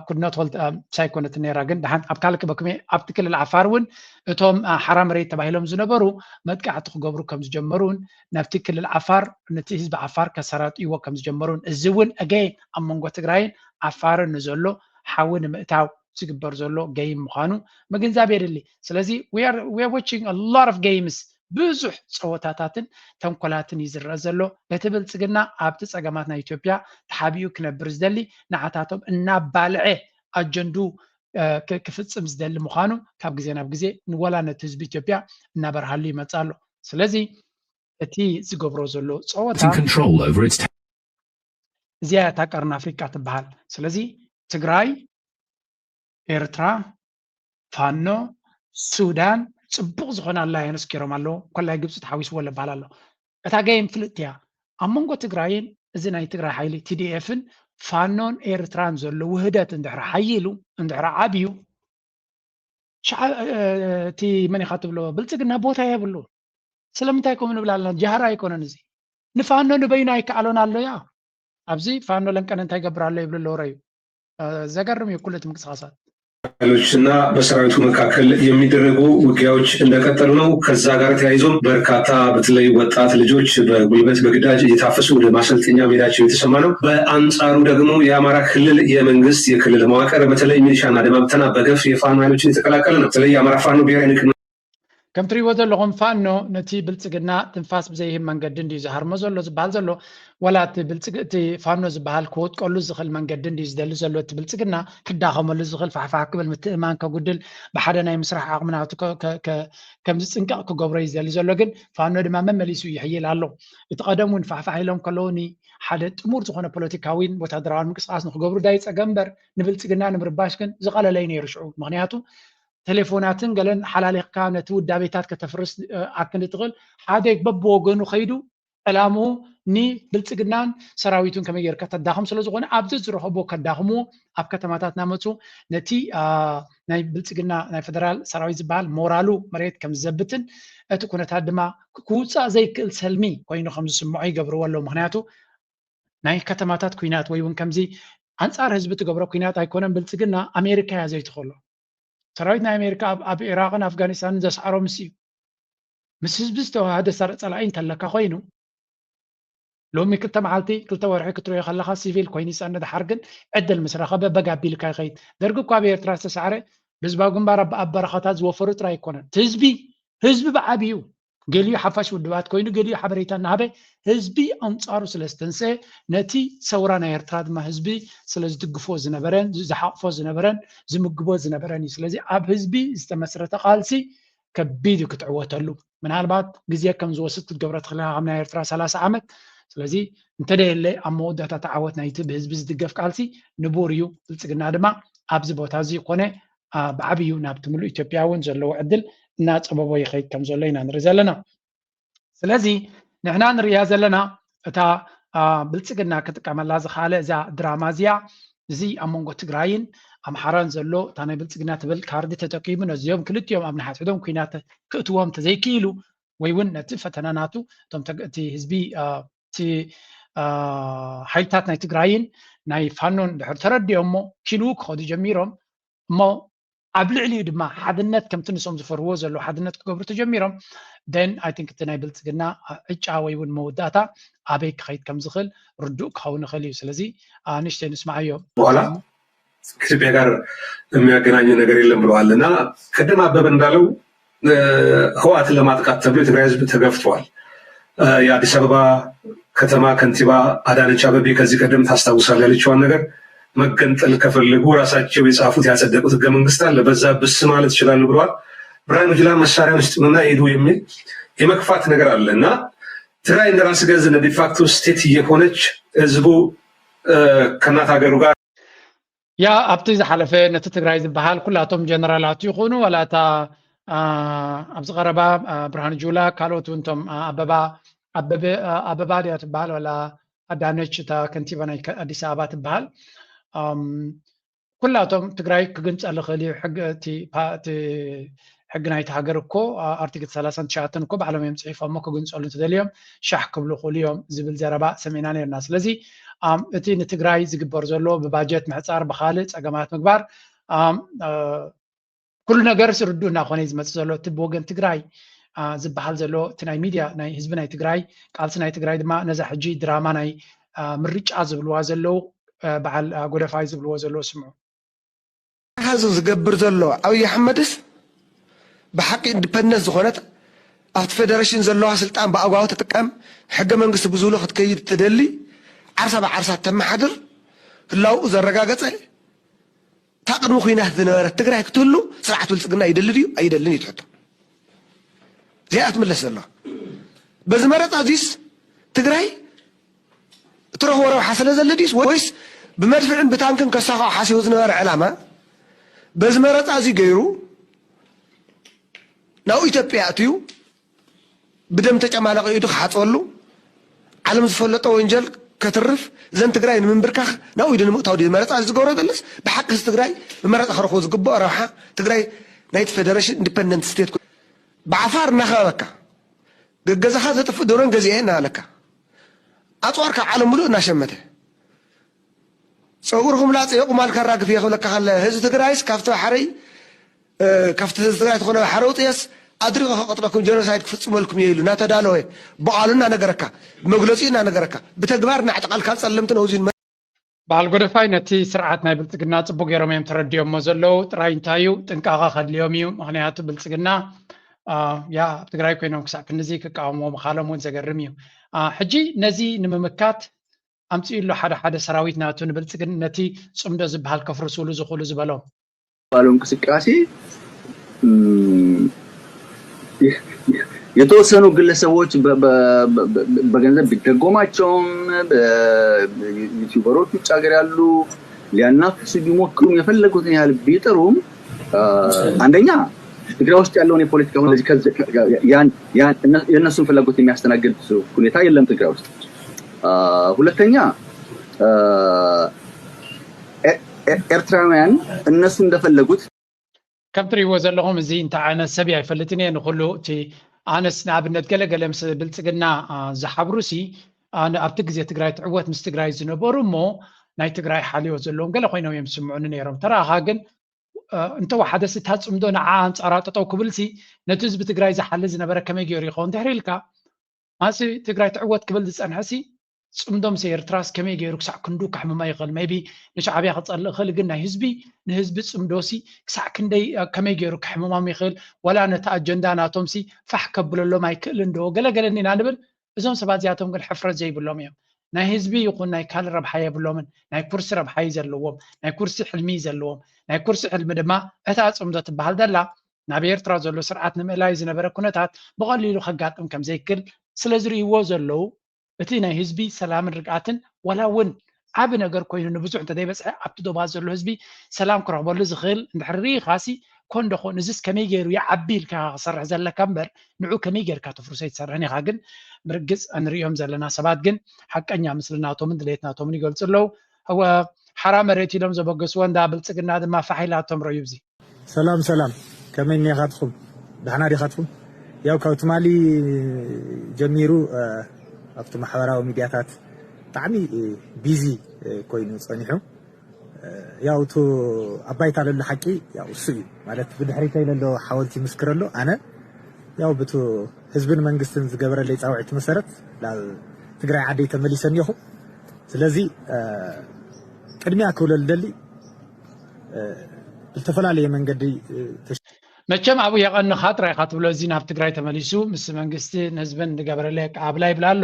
could not hold ሳይኮነት ነይራ ግን ድሓን ኣብ ካልእ ክበክሜ ኣብቲ ክልል ዓፋር እውን እቶም ሓራ መሬት ተባሂሎም ዝነበሩ መጥቃዕቲ ክገብሩ ከም ዝጀመሩን ነብቲ ክልል ዓፋር ነቲ ህዝቢ ዓፋር ከሰራጥይዎ ከም ዝጀመሩን እዚ እውን again ኣብ መንጎ ትግራይን ዓፋርን ንዘሎ ሓዊ ንምእታው ዝግበር ዘሎ game ምዃኑ ምግንዛብ የድሊ ስለዚ we are watching a lot of games ብዙሕ ፀወታታትን ተንኮላትን እዩ ዝረአ ዘሎ በቲ ብልፅግና ኣብቲ ፀገማት ናይ ኢትዮጵያ ተሓቢኡ ክነብር ዝደሊ ንዓታቶም እናባልዐ ኣጀንድኡ ክፍፅም ዝደሊ ምዃኑ ካብ ግዜ ናብ ግዜ ንወላ ነቲ ህዝቢ ኢትዮጵያ እናበርሃሉ ይመፅእ ኣሎ ስለዚ እቲ ዝገብሮ ዘሎ ፀወታ እዚኣ እታ ቀርኒ ኣፍሪቃ ትበሃል ስለዚ ትግራይ ኤርትራ ፋኖ ሱዳን ፅቡቅ ዝኾነ ኣላያንስ ገይሮም ኣለዉ ኮላይ ግብፂ ተሓዊስዎ ለበሃል ኣሎ እታ ገይም ፍልጥቲ እያ ኣብ መንጎ ትግራይን እዚ ናይ ትግራይ ሓይሊ ቲዲኤፍን ፋኖን ኤርትራን ዘሎ ውህደት እንድሕር ሓይሉ እንድሕር ዓብዩ እቲ መን ኢኻ ትብሎ ብልፅግና ቦታ የብሉ ስለምንታይ ከምኡ ንብል ኣለና ጃህራ ኣይኮነን እዚ ንፋኖ ንበይኑ ኣይከኣሎን ኣሎ ያ ኣብዚ ፋኖ ለንቀነ እንታይ ገብር ኣሎ ይብሉ ኣለዉ ረዩ ዘገርም እዩ ኩሉ እቲ ምንቅስቃሳት ኃይሎችና በሰራዊቱ መካከል የሚደረጉ ውጊያዎች እንደቀጠሉ ነው። ከዛ ጋር ተያይዞም በርካታ በተለይ ወጣት ልጆች በጉልበት በግዳጅ እየታፈሱ ወደ ማሰልጠኛ ሜዳቸው የተሰማ ነው። በአንጻሩ ደግሞ የአማራ ክልል የመንግስት የክልል መዋቅር በተለይ ሚሊሻና አድማ ብተና በገፍ የፋኖ ኃይሎችን የተቀላቀለ ነው። በተለይ የአማራ ፋኖ ብሔራዊ ንቅናቄ ከም ትሪእዎ ዘለኹም ፋኖ ነቲ ብልፅግና ትንፋስ ብዘይህብ መንገዲ እንድዩ ዝሃርሞ ዘሎ ዝበሃል ዘሎ። ዋላ እቲ ብልፅግ እቲ ፋኖ ዝበሃል ክወጥቀሉ ዝኽእል መንገዲ እንድዩ ዝደሊ ዘሎ። እቲ ብልፅግና ክዳኸመሉ ዝኽእል ፋሕፋሕ ክብል ምትእማን ከጉድል ብሓደ ናይ ምስራሕ ዓቕሚ ናቱ ከም ዝፅንቀቕ ክገብሮ እዩ ዝደሊ ዘሎ። ግን ፋኖ ድማ መመሊሱ ይሕይል ኣሎ። እቲ ቀደም እውን ፋሕፋሕ ኢሎም ከለዉ ሓደ ጥሙር ዝኾነ ፖለቲካዊን ወታደራዊ ምንቅስቃስ ንክገብሩ ዳይ ፀገም እምበር ንብልፅግና ንምርባሽ ግን ዝቐለለይ ነይሩ ሽዑ። ምክንያቱ ቴሌፎናትን ገለን ሓላሊኽካ ነቲ ውዳቤታት ከተፍርስ ኣክል ትኽእል ሓደ በብወገኑ ከይዱ ዕላምኡ ንብልፅግናን ሰራዊቱን ከመይ ጌርካ ተዳኽም ስለ ዝኾነ ኣብዚ ዝረኸቦ ከዳኽምዎ ኣብ ከተማታት እናመፁ ነቲ ናይ ብልፅግና ናይ ፌደራል ሰራዊት ዝበሃል ሞራሉ መሬት ከም ዝዘብትን እቲ ኩነታት ድማ ክውፃእ ዘይክእል ሰልሚ ኮይኑ ከም ዝስምዖ ይገብርዎ ኣለዉ። ምክንያቱ ናይ ከተማታት ኩናት ወይ እውን ከምዚ ኣንፃር ህዝቢ ትገብሮ ኩናት ኣይኮነን። ብልፅግና ኣሜሪካ እያ ዘይትኽእሎ። ሰራዊት ናይ ኣሜሪካ ኣብ ኢራቅን ኣፍጋኒስታንን ዘስዓሮ ምስ እዩ። ምስ ህዝቢ ዝተዋሃደ ጸላኢ እንተለካ ኮይኑ ሎሚ ክልተ መዓልቲ ክልተ ወርሒ ክትሪኦ ከለካ ሲቪል ኮይኑ ይጸንሕ፣ ድሓር ግን ዕድል ምስ ረኸበ በግ ኣቢልካ ይኸይድ። ደርጊ እኳ ኣብ ኤርትራ ዝተሳዕረ ብህዝባዊ ግንባር ኣብ በረኻታት ዝወፈሩ ጥራይ ኣይኮነን። ህዝቢ ህዝቢ ብዓብዩ ገሊኡ ሓፋሽ ውድባት ኮይኑ ገሊኡ ሓበሬታ እናሃበ ህዝቢ ኣንጻሩ ስለ ዝተንስአ ነቲ ሰውራ ናይ ኤርትራ ድማ ህዝቢ ስለ ዝድግፎ ዝነበረን ዝሓቕፎ ዝነበረን ዝምግቦ ዝነበረን እዩ። ስለዚ ኣብ ህዝቢ ዝተመስረተ ቃልሲ ከቢድ እዩ ክትዕወተሉ። ምናልባት ግዜ ከም ዝወስድ ክትገብሮ ትኽእል ኢኻ፣ ከም ናይ ኤርትራ ሰላሳ ዓመት። ስለዚ እንተደየለ ኣብ መወዳእታ እቲ ዓወት ናይቲ ብህዝቢ ዝድገፍ ቃልሲ ንቡር እዩ። ብልጽግና ድማ ኣብዚ ቦታ እዚ ኮነ ብዓብዩ ናብቲ ምሉእ ኢትዮጵያ እውን ዘለዎ ዕድል እናፀበቦ ይኸይድ ከም ዘሎ ኢና ንርኢ ዘለና። ስለዚ ንሕና ንርእያ ዘለና እታ ብልፅግና ክጥቀመላ ዝኻለ እዛ ድራማ እዚኣ እዚ ኣብ መንጎ ትግራይን ኣምሓራን ዘሎ እታ ናይ ብልፅግና ትብል ካርዲ ተጠቂሙ ነዚኦም ክልቲኦም ኣብ ንሓድሕዶም ኩናት ክእትዎም ተዘይክኢሉ ወይ እውን ነቲ ፈተና ናቱ እቶም እቲ ህዝቢ እቲ ሓይልታት ናይ ትግራይን ናይ ፋኖን ድሕር ተረዲኦሞ ኪንው ክኸዱ ጀሚሮም እሞ ኣብ ልዕሊኡ ድማ ሓድነት ከምቲ ንሶም ዝፈርዎ ዘለዉ ሓድነት ክገብሩ ተጀሚሮም then I think እቲ ናይ ብልፅግና ዕጫ ወይ እውን መወዳእታ ኣበይ ክኸይድ ከም ዝኽእል ርዱእ ክኸውን ይኽእል እዩ። ስለዚ ንእሽተይ ንስማዓዮ። በኋላ ከኢትዮጵያ ጋር የሚያገናኘው ነገር የለም ብለዋል እና ቅድም አበበ እንዳለው ህወሓትን ለማጥቃት ተብሎ የትግራይ ህዝብ ተገፍተዋል። የአዲስ አበባ ከተማ ከንቲባ አዳነች አበቤ ከዚህ ቀደም ታስታውሳለህ ያለችዋን ነገር መገንጠል ከፈለጉ ራሳቸው የጻፉት ያጸደቁት ህገ መንግስት አለ፣ በዛ ብስ ማለት ይችላሉ ብለዋል። ብርሃኑ ጁላ መሳሪያውን ይስጡንና ይሄዱ የሚል የመግፋት ነገር አለ እና ትግራይ እንደ ራስ ገዝ እንደ ዲፋክቶ ስቴት እየሆነች ህዝቡ ከእናት ሀገሩ ጋር ያ ኣብቲ ዝሓለፈ ነቲ ትግራይ ዝበሃል ኩላቶም ጀነራላት ይኹኑ ዋላ እታ ኣብዚ ቀረባ ብርሃኑ ጁላ ካልኦት እውን እቶም ኣበባ ኣበባ ድያ ትበሃል ዋላ ኣዳነች እታ ከንቲባ ናይ ኣዲስ ኣበባ ትበሃል ኩላቶም ትግራይ ክግንፀል ይኽእል እዩ ሕጊ ናይቲ ሃገር እኮ ኣርቲክል ሰላሳን ትሽዓተን እኮ ባዕሎም እዮም ፅሒፎሞ ክግንፀሉ እንተደልዮም ሻሕ ክብሉ ክእሉ እዮም ዝብል ዘረባ ሰሚዕና ነርና። ስለዚ እቲ ንትግራይ ዝግበር ዘሎ ብባጀት ምሕፃር ብካልእ ፀገማት ምግባር ኩሉ ነገር ስርዱ እናኮነ ዝመፅእ ዘሎ እቲ ብወገን ትግራይ ዝበሃል ዘሎ እቲ ናይ ሚድያ ናይ ህዝቢ ናይ ትግራይ ቃልሲ ናይ ትግራይ ድማ ነዛ ሕጂ ድራማ ናይ ምርጫ ዝብልዋ ዘለዉ በዓል ጎደፋይ ዝብልዎ ዘለዉ ስምዑ። እዚ ዝገብር ዘሎ ኣብይ ኣሕመድስ ብሓቂ ኢንዲፐንደንት ዝኾነት ኣብቲ ፌደሬሽን ዘለዋ ስልጣን ብኣግባቡ ትጥቀም ሕገ መንግስቲ ብዝብሎ ክትከይድ ትደሊ ዓርሳ ብዓርሳ ተመሓድር ህላውኡ ዘረጋገፀ እታ ቅድሚ ኩናት ዝነበረት ትግራይ ክትህሉ ስርዓት ብልፅግና ይደሊ ድዩ ኣይደልን እዩ ትሕቶ። እዚኣ ትምለስ ዘለዋ በዚ መረፃ እዚስ ትግራይ እትረኽቦ ረብሓ ስለ ዘለ ድዩስ ወይስ ብመድፍዕን ብታንክን ከሳኽዖ ሓሲቡ ዝነበረ ዕላማ በዚ መረፃ እዚ ገይሩ ናብኡ ኢትዮጵያ ኣእትዩ ብደም ተጨማለቐ ኢዱ ክሓፅበሉ ዓለም ዝፈለጦ ወንጀል ከትርፍ እዘን ትግራይ ንምንብርካኽ ናብኡ ኢዱ ንምእታው ድዩ መረፃ እዚ ዝገብሮ ዘለስ ብሓቂ እዚ ትግራይ ብመረፃ ክረኽቦ ዝግብኦ ረብሓ ትግራይ ናይቲ ፌደሬሽን ኢንዲፐንደንት ስቴት ብዓፋር እናኸበበካ ገገዛኻ ዘጥፍእ ድሮን ገዚኤ እናበለካ ኣፅዋርካ ዓለም ሙሉእ እናሸመተ ፀጉርኩም ላፀ የቁማል ከራግፍ እየ ክብለካ ከለ ህዝቢ ትግራይስ ካብቲ ባሕረይ ካብቲ ህዝቢ ትግራይ ዝኾነ ባሕረ ውፅየስ ኣድሪቐ ከቐጥለኩም ጀኖሳይድ ክፍፅመልኩም እየ ኢሉ እናተዳለወ ብቃሉ እናነገረካ ብመግለፂኡ እናነገረካ ብተግባር እናዕጠቓልካ ፀለምትን ኣውዚን በዓል ጎደፋይ ነቲ ስርዓት ናይ ብልፅግና ፅቡቅ ገይሮም እዮም ተረዲኦሞ ዘለዉ። ጥራይ እንታይ እዩ ጥንቃቐ ከድልዮም እዩ። ምክንያቱ ብልፅግና ያ ኣብ ትግራይ ኮይኖም ክሳዕ ክንድዚ ክቃወምዎ ምኻሎም እውን ዘገርም እዩ። ሕጂ ነዚ ንምምካት ኣምፅኡ ኣሎ ሓደ ሓደ ሰራዊት ናቱ ንብልፅግና ነቲ ፅምዶ ዝበሃል ከፍርስሉ ዝኽእሉ ዝበሎም ባለው እንቅስቃሴ የተወሰኑ ግለሰቦች በገንዘብ ቢደጎማቸውም ዩቲዩበሮች ውጭ ሀገር ያሉ ሊያናፍሱ ቢሞክሩም የፈለጉትን ያህል ቢጥሩም አንደኛ ትግራይ ውስጥ ያለውን የፖለቲካ ሁኔታ የእነሱን ፍላጎት የሚያስተናግድ ሁኔታ የለም ትግራይ ውስጥ። ሁለተኛ ኤርትራውያን እነሱ እንደፈለጉት ከም ትሪእዎ ዘለኹም እዚ እንታይ ዓይነት ሰብ ኣይፈልጥን እየ ንኩሉ እቲ ኣነስ ንኣብነት ገለገለ ምስ ብልፅግና ዝሓብሩ ሲ ኣብቲ ግዜ ትግራይ ትዕወት ምስ ትግራይ ዝነበሩ እሞ ናይ ትግራይ ሓልዮ ዘለዎም ገለ ኮይኖም እዮም ዝስምዑኒ ነይሮም። ተረኻ ግን እንተወሓደስ እታ ፅምዶ ንዓ ኣንፃራ ጠጠው ክብል ሲ ነቲ ህዝቢ ትግራይ ዝሓሊ ዝነበረ ከመይ ገይሩ ይኸውን ድሕሪ ኢልካ ማሲ ትግራይ ትዕወት ክብል ዝፀንሐ ሲ ፅምዶ ምስ ኤርትራስ ከመይ ገይሩ ክሳዕ ክንዱ ከሕምማ ይኽእል? maybe ንሻዕብያ ክፀልእ ይኽእል፣ ግን ናይ ህዝቢ ንህዝቢ ፅምዶ ሲ ክሳዕ ክንደይ ከመይ ገይሩ ከሕምማም ይኽእል? ዋላ ነቲ ኣጀንዳ ናቶም ሲ ፋሕ ከብለሎም ኣይክእልን ዶ? ገለገለ እኒና ንብል። እዞም ሰባት እዚኣቶም ግን ሕፍረት ዘይብሎም እዮም። ናይ ህዝቢ ይኹን ናይ ካልእ ረብሓ የብሎምን። ናይ ኩርሲ ረብሓ እዩ ዘለዎም። ናይ ኩርሲ ሕልሚ እዩ ዘለዎም። ናይ ኩርሲ ሕልሚ ድማ እታ ፅምዶ ትበሃል ዘላ ናብ ኤርትራ ዘሎ ስርዓት ንምእላይ ዝነበረ ኩነታት ብቐሊሉ ከጋጥም ከም ዘይክል ስለ ዝርእይዎ ዘለዉ እቲ ናይ ህዝቢ ሰላምን ርግኣትን ዋላ እውን ዓቢ ነገር ኮይኑ ንብዙሕ እንተዘይበፅሐ ኣብቲ ዶባት ዘሎ ህዝቢ ሰላም ክረኽበሉ ዝኽእል እንድሕር ርኢኻሲ ኮን ዶ ኮን እዚስ ከመይ ገይሩ ይዓቢ ኢልካ ክሰርሕ ዘለካ እምበር ንዑ ከመይ ገይርካ ተፍርሶ ኣይትሰርሕን ኢኻ። ግን ብርግፅ እንሪኦም ዘለና ሰባት ግን ሓቀኛ ምስልናቶምን ድሌትናቶምን ይገልፁ ኣለዉ። ሓራ መሬት ኢሎም ዘበገስዎ እንዳ ብልፅግና ድማ ፋሕ ኢላቶም ረዩ። እዚ ሰላም ሰላም፣ ከመይ እኒኻትኩም? ዳሕና ዲኻትኩም? ያው ካብ ትማሊ ጀሚሩ ኣብቲ ማሕበራዊ ሚድያታት ብጣዕሚ ቢዚ ኮይኑ ፀኒሑ። ያው እቲ ኣብ ባይታ ለሎ ሓቂ ያው እሱ እዩ ማለት ብድሕሪተይ ለሎ ሓወልቲ ይምስክር ኣሎ። ኣነ ያው ብቲ ህዝብን መንግስትን ዝገበረለይ ፃውዒት መሰረት ናብ ትግራይ ዓደይ ተመሊሰ እኒኹ። ስለዚ ቅድሚያ ክብለሉ ደሊ ብዝተፈላለየ መንገዲ መቸም ኣብኡ የቐንኻ ጥራይ ኢኻ ትብሎ። እዚ ናብ ትግራይ ተመሊሱ ምስ መንግስትን ህዝብን ዝገበረለይ ኣቀባብላ ይብል ኣሎ።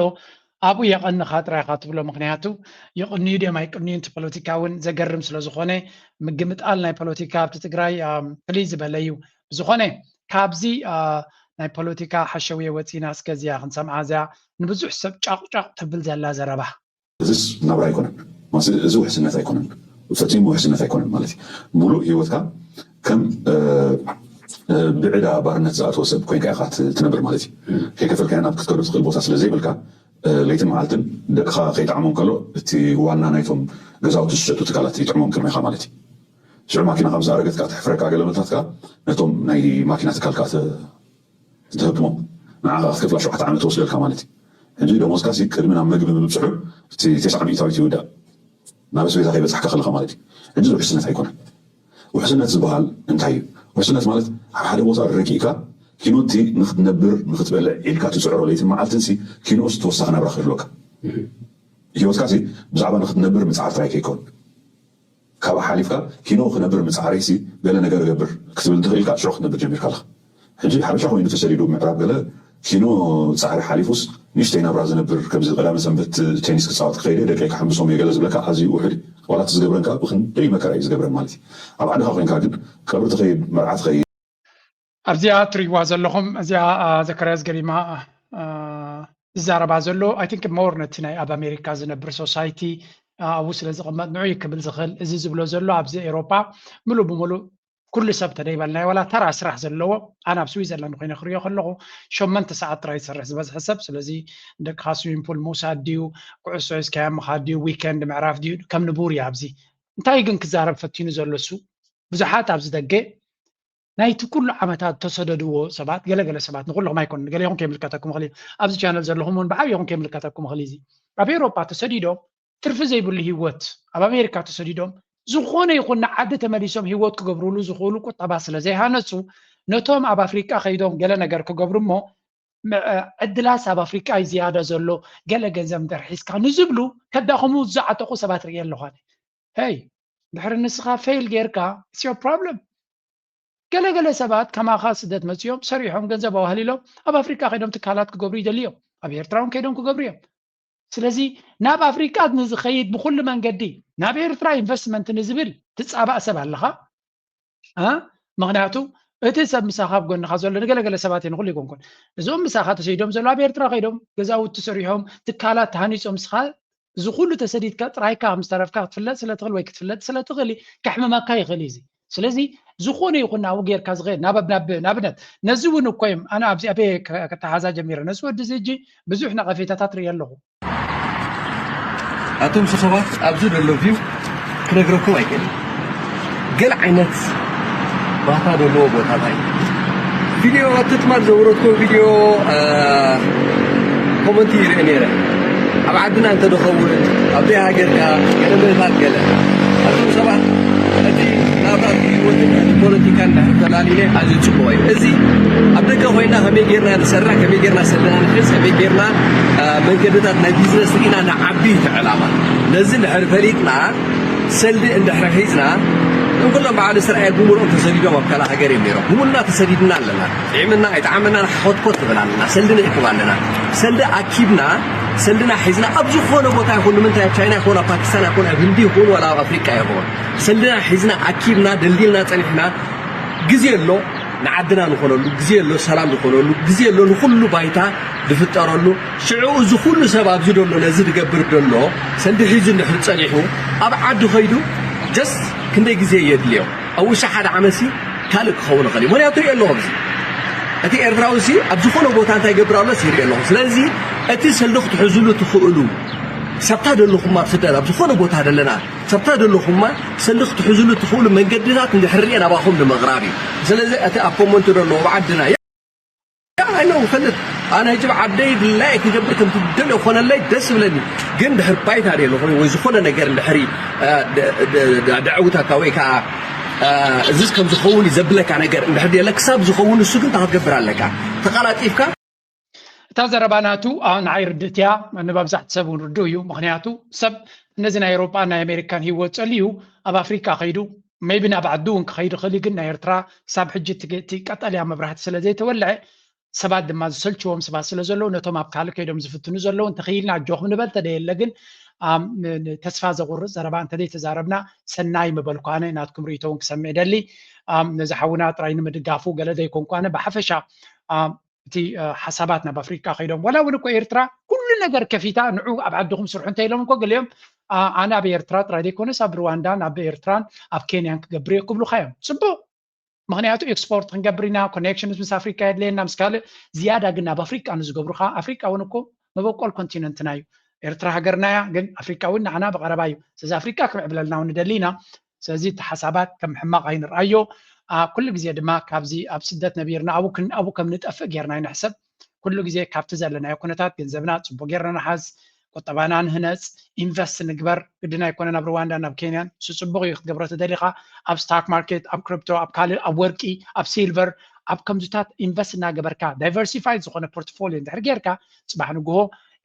ኣብኡ የቐንኻ ጥራይ ኢኻ ትብሎ። ምክንያቱ ይቕንዩ ድዮም ኣይቅንዩን እቲ ፖለቲካ እውን ዘገርም ስለ ዝኾነ ምግምጣል ናይ ፖለቲካ ኣብቲ ትግራይ ፍልይ ዝበለ እዩ። ብዝኾነ ካብዚ ናይ ፖለቲካ ሓሸውየ ወፂና እስከ እዚኣ ክንሰምዓ እዚኣ ንብዙሕ ሰብ ጫቑጫቕ ተብል ዘላ ዘረባ እዚስ ናብራ ኣይኮነን ማለት እዚ ውሕስነት ኣይኮነን ፈፂሙ ውሕስነት ኣይኮነን ማለት እዩ ሙሉእ ህይወትካ ከም ብዕዳ ባርነት ዝኣተወ ሰብ ኮይንካ ኢኻ ትነብር ማለት እዩ ከይከፈልካዮ ናብ ክትከዶ ትኽእል ቦታ ስለ ዘይብልካ ለይትን መዓልትን ደቅኻ ከይጠዓሞም ከሎ እቲ ዋና ናይቶም ገዛውቲ ዝሸጡ ትካላት ይጥዕሞም ቅድሜኻ ማለት እዩ ሽዑ ማኪና ካብ ዝኣረገትካ ትሕፍረካ ገለ መታትካ ነቶም ናይ ማኪና ትካልካ ትህብሞ ንዓኻ ክትከፍላ ሸውዓተ ዓመት ትወስደልካ ማለት እዩ ሕጂ ደሞዝካ ሲ ቅድሚ ናብ መግቢ ምብፅሑ እቲ ተስዓ ሚእታዊት ይውዳእ ናብ ኣስቤዛ ከይበፃሕካ ከለኻ ማለት እዩ ሕጂ እዚ ውሕስነት ኣይኮነን ውሕስነት ዝበሃል እንታይ እዩ ውሕስነት ማለት ኣብ ሓደ ቦታ ረጊእካ ኪኖቲ ንክትነብር ንክትበልዕ ኢልካ ትፅዕሮ ለይትን መዓልትን ሲ ኪኖስ ተወሳኺ ናብራ ክህልወካ ህይወትካ ሲ ብዛዕባ ንክትነብር ምፅዓር ጥራይ ከይኮን ካብኣ ሓሊፍካ ኪኖ ክነብር ምፃዕረይሲ ገለ ነገር እገብር ክትብል እንትኽእል ኢልካ ሽዑ ክትነብር ጀሚርካ ኣለኻ ሕጂ ሓበሻ ኮይኑ ተሰዲዱ ምዕራብ ገለ ኪኖ ፃዕሪ ሓሊፉስ ንእሽተይ ናብራ ዝነብር ከምዚ ቀዳመ ሰንበት ቴኒስ ክፃወት ክኸይደ ደቀይ ክሓምሶም እየ ገለ ዝብለካ ኣዝዩ ውሑድ እዩ ዋላ እቲ ዝገብረን ከዓ ብክንደይ መከራ እዩ ዝገብረን ማለት እዩ ኣብ ዓድኻ ኮይንካ ግን ቀብሪ ትኸይድ መርዓ ትኸይድ ኣብዚኣ ትሪእዋ ዘለኹም እዚኣ ዘከርያስ ገሪማ ዝዛረባ ዘሎ ኣይ ቲንክ ሞር ነቲ ናይ ኣብ ኣሜሪካ ዝነብር ሶሳይቲ ኣብኡ ስለ ዝቕመጥ ንዑ ክብል ዝኽእል እዚ ዝብሎ ዘሎ ኣብዚ ኤሮፓ ምሉእ ብምሉእ ኩሉ ሰብ ተደይበልናዮ ዋላ ተራ ስራሕ ዘለዎ ኣነ ኣብ ስዊዘርላንድ ኮይነ ክሪኦ ከለኹ ሸመንተ ሰዓት ጥራይ ዝሰርሕ ዝበዝሐ ሰብ ስለዚ ደቅኻ ስዊሚንግ ፑል ምውሳድ ድዩ ኩዕሶ ሒዝካዮ ምኻድ ድዩ ዊከንድ ምዕራፍ ድዩ ከም ንቡር እዩ ኣብዚ እንታይ ግን ክዛረብ ፈቲኑ ዘሎ እሱ ብዙሓት ኣብዚ ደገ ናይቲ ኩሉ ዓመታት ተሰደድዎ ሰባት ገለገለ ሰባት ንኩልኹም ኣይኮን ገሌኹም ከይምልከተኩም ኽእል ኣብዚ ቻነል ዘለኹም እውን ብዓብይኹም ከይምልከተኩም ኽእል እዚ ኣብ ኤሮፓ ተሰዲዶም ትርፊ ዘይብሉ ህይወት ኣብ ኣሜሪካ ተሰዲዶም ዝኾነ ይኹን ንዓዲ ተመሊሶም ህይወት ክገብርሉ ዝኽእሉ ቁጠባ ስለ ዘይሃነፁ ነቶም ኣብ ኣፍሪቃ ከይዶም ገለ ነገር ክገብሩ እሞ ዕድላት ኣብ ኣፍሪቃ እዩ ዝያዳ ዘሎ፣ ገለ ገንዘብ እንድሕር ሒዝካ ንዝብሉ ከዳኸሙ ዝዓጠቑ ሰባት ርኢ ኣለኹ። ሄይ፣ ድሕሪ ንስኻ ፌል ጌርካ it's your problem። ገለገለ ሰባት ከማኻ ስደት መፅኦም ሰሪሖም ገንዘብ ኣዋህሊሎም ኣብ ኣፍሪቃ ከይዶም ትካላት ክገብሩ ይደልዮም፣ ኣብ ኤርትራ እውን ከይዶም ክገብሩ እዮም። ስለዚ ናብ ኣፍሪቃ ንዝኸይድ ብኩሉ መንገዲ ናብ ኤርትራ ኢንቨስትመንት ንዝብል ትፃባእ ሰብ ኣለኻ። ምክንያቱ እቲ ሰብ ምሳኻ ኣብ ጎንኻ ዘሎ ንገለገለ ሰባት እየ ንኩሉ ይኮንኩን፣ እዞም ምሳኻ ተሰይዶም ዘሎ ኣብ ኤርትራ ከይዶም ገዛውቲ ሰሪሖም ትካላት ተሃኒፆም ምስኻ እዚ ኩሉ ተሰዲድካ ጥራይካ ምስ ተረፍካ ክትፍለጥ ስለ ትኽእል ወይ ክትፍለጥ ስለ ትኽእል ከሕምመካ ይኽእል እዩ። ስለዚ ዝኾነ ይኹን ናብኡ ጌርካ ዝኸድ ናብ ናብ ንኣብነት ነዚ እውን እኮ እዮም ኣነ ኣብዚ ኣበየ ከተሓዛ ጀሚረ ነዚ ወዲ እዚ እጂ ብዙሕ ነቐፌታታት ርኢ ኣለኹ። ኣቶም ሰባት ኣብዚ ዘሎ ቪው ክነግረኩም ኣይክእልን። ገለ ዓይነት ባታ ዘለዎ ቦታ ታይ ቪድዮ እቲ ትማል ዘውረድኮ ቪድዮ ኮመንቲ ይርኢ ነይረ። ኣብ ዓድና እንተደኸውን ኣብ ደይ ሃገርካ ገለ ምእታት ገለ ኣቶም ሰባት እቲ ናብራት ህይወትን እቲ ፖለቲካን እንድሕር ተላሊለ ኣዝዩ ፅቡቕ እዩ። እዚ ኣብ ደገ ኮይና ከመይ ጌርና ንሰርሕ፣ ከመይ ጌርና ሰለና ንሕዝ፣ ከመይ ጌርና መንገድታት ናይ ቢዝነስ ርኢና ንዓቢ እቲ ዕላማ። ነዚ እንድሕር ፈሊጥና ሰልዲ እንድሕር ሒዝና ንኩሎም በዓል እስራኤል ብምሉኦም ተሰዲዶም ኣብ ካልእ ሃገር እዮም ነይሮም። ብምሉና ተሰዲድና ኣለና። ጥዒምና ኣይጠዓመናን ሓኾትኮት ንብል ኣለና። ሰልዲ ንእክብ ኣለና። ሰልዲ ኣኪብና ሰልድና ሒዝና ኣብ ዝኾነ ቦታ ይኹን ንምንታይ ኣብ ቻይና ይኹን ኣብ ፓኪስታን ይኹን ኣብ ህንዲ ይኹን ዋላ ኣብ ኣፍሪቃ ይኹን ሰልድና ሒዝና ኣኪብና ደልዲልና ጸኒሕና ግዜ ኣሎ ንዓድና ንኾነሉ ግዜ ኣሎ ሰላም ዝኾነሉ ግዜ ኣሎ ንኹሉ ባይታ ዝፍጠረሉ ሽዑ እዚ ኩሉ ሰብ ኣብዚ ደሎ ነዚ ዝገብር ደሎ ሰልዲ ሒዙ እንድሕር ጸኒሑ ኣብ ዓዱ ኸይዱ just ክንደይ ግዜ የድልዮ ኣብ ውሽጢ ሓደ ዓመትሲ ካልእ ክኸውን ይኽእል እዩ ምኽንያቱ ሪኦ ኣለኹ ኣብዚ እቲ ኤርትራዊ ሲ ኣብ ዝኾነ ቦታ እንታይ ይገብር ኣሎ ሲ ሪኦ ኣለኹ ስለዚ እቲ ሰልዲ ክትሕዝሉ ትኽእሉ ሰብታ ደለኹም ኣብ ስደት ኣብ ዝኾነ ቦታ ደለና ሰብታ ዘለኹማ ሰልዲ ክትሕዝሉ ትኽእሉ መንገድታት እንድሕር ርኤ ናባኹም ንምቕራብ እዩ። ስለዚ እቲ ኣብ ኮመንት ዘሎ ኣብ ዓድና ያ ኣይ ነው ፈልጥ ኣነ ሕጂ ዓደይ ድላይ ክገብር ከም ትደልዮ ኮነለይ ደስ ይብለኒ ግን ድሕር ባይታ ደሎ ወይ ዝኾነ ነገር እንድሕሪ ደዕውታካ ወይ ከዓ እዚስ ከም ዝኸውን እዩ ዘብለካ ነገር እንድሕር ደለ ክሳብ ዝኸውን እሱ ግን ክትገብር ኣለካ ተቐላጢፍካ እታ ዘረባ ናቱ ንዓይ ርድእት እያ፣ ንባብዛሕቲ ሰብ እውን ርዱእ እዩ። ምኽንያቱ ሰብ ነዚ ናይ ኤውሮጳን ናይ ኣሜሪካን ህይወት ጸሊኡ ኣብ ኣፍሪቃ ከይዱ maybe ናብ ዓዱ እውን ክኸይድ ይኽእል እዩ፣ ግን ናይ ኤርትራ ክሳብ ሕጂ እቲ ቀጠልያ መብራህቲ ስለ ዘይተወልዐ ሰባት ድማ ዝሰልችዎም ሰባት ስለ ዘለዉ ነቶም ኣብ ካልእ ከይዶም ዝፍትኑ ዘለዉ እንተኽኢልና ኣጆኹም ንበል፣ እንተደየለ ግን ተስፋ ዘቑርጽ ዘረባ እንተዘይተዛረብና ሰናይ ምበልኩ። ኣነ ናትኩም ርእይቶ እውን ክሰምዕ እደሊ። ነዚ ሓውና ጥራይ ንምድጋፉ ገለ ዘይኮንኩ ኣነ ብሓፈሻ እቲ ሓሳባት ናብ ኣፍሪቃ ከይዶም ዋላ እውን እኮ ኤርትራ ኩሉ ነገር ከፊታ ንዑ ኣብ ዓድኹም ስርሑ እንተ ኢሎም እኮ ገሊኦም ኣነ ኣብ ኤርትራ ጥራይ ዘይኮነስ ኣብ ሩዋንዳን ኣብ ኤርትራን ኣብ ኬንያን ክገብር እየ ክብሉካ እዮም። ፅቡቅ፣ ምክንያቱ ኤክስፖርት ክንገብር ኢና፣ ኮኔክሽንስ ምስ ኣፍሪቃ የድልየና ምስ ካልእ ዝያዳ ግን ናብ ኣፍሪቃ ንዝገብሩ ከዓ ኣፍሪቃ እውን እኮ መበቆል ኮንቲነንትና እዩ። ኤርትራ ሃገርና እያ፣ ግን ኣፍሪቃ እውን ንዓና ብቀረባ እዩ። ስለዚ ኣፍሪቃ ክምዕብለልና እውን ንደሊ ኢና። ስለዚ እቲ ሓሳባት ከም ሕማቕ ኣይንርኣዮ። ኩሉ ግዜ ድማ ካብዚ ኣብ ስደት ነቢርና ኣብኡ ከም ንጠፍእ ጌርና ኣይንሕሰብ። ኩሉ ግዜ ካብቲ ዘለናዮ ኩነታት ገንዘብና ፅቡቅ ጌርና ንሓዝ፣ ቁጠባና ንህነፅ፣ ኢንቨስት ንግበር። ግድን ኣይኮነን ኣብ ሩዋንዳ ናብ ኬንያን። እሱ ፅቡቅ እዩ ክትገብሮ ተደሊኻ ኣብ ስታክ ማርኬት፣ ኣብ ክሪፕቶ፣ ኣብ ካልእ፣ ኣብ ወርቂ፣ ኣብ ሲልቨር፣ ኣብ ከምዙታት ኢንቨስት እናገበርካ ዳይቨርሲፋይድ ዝኾነ ፖርትፎሊዮ እንድሕር ጌርካ ፅባሕ ንግሆ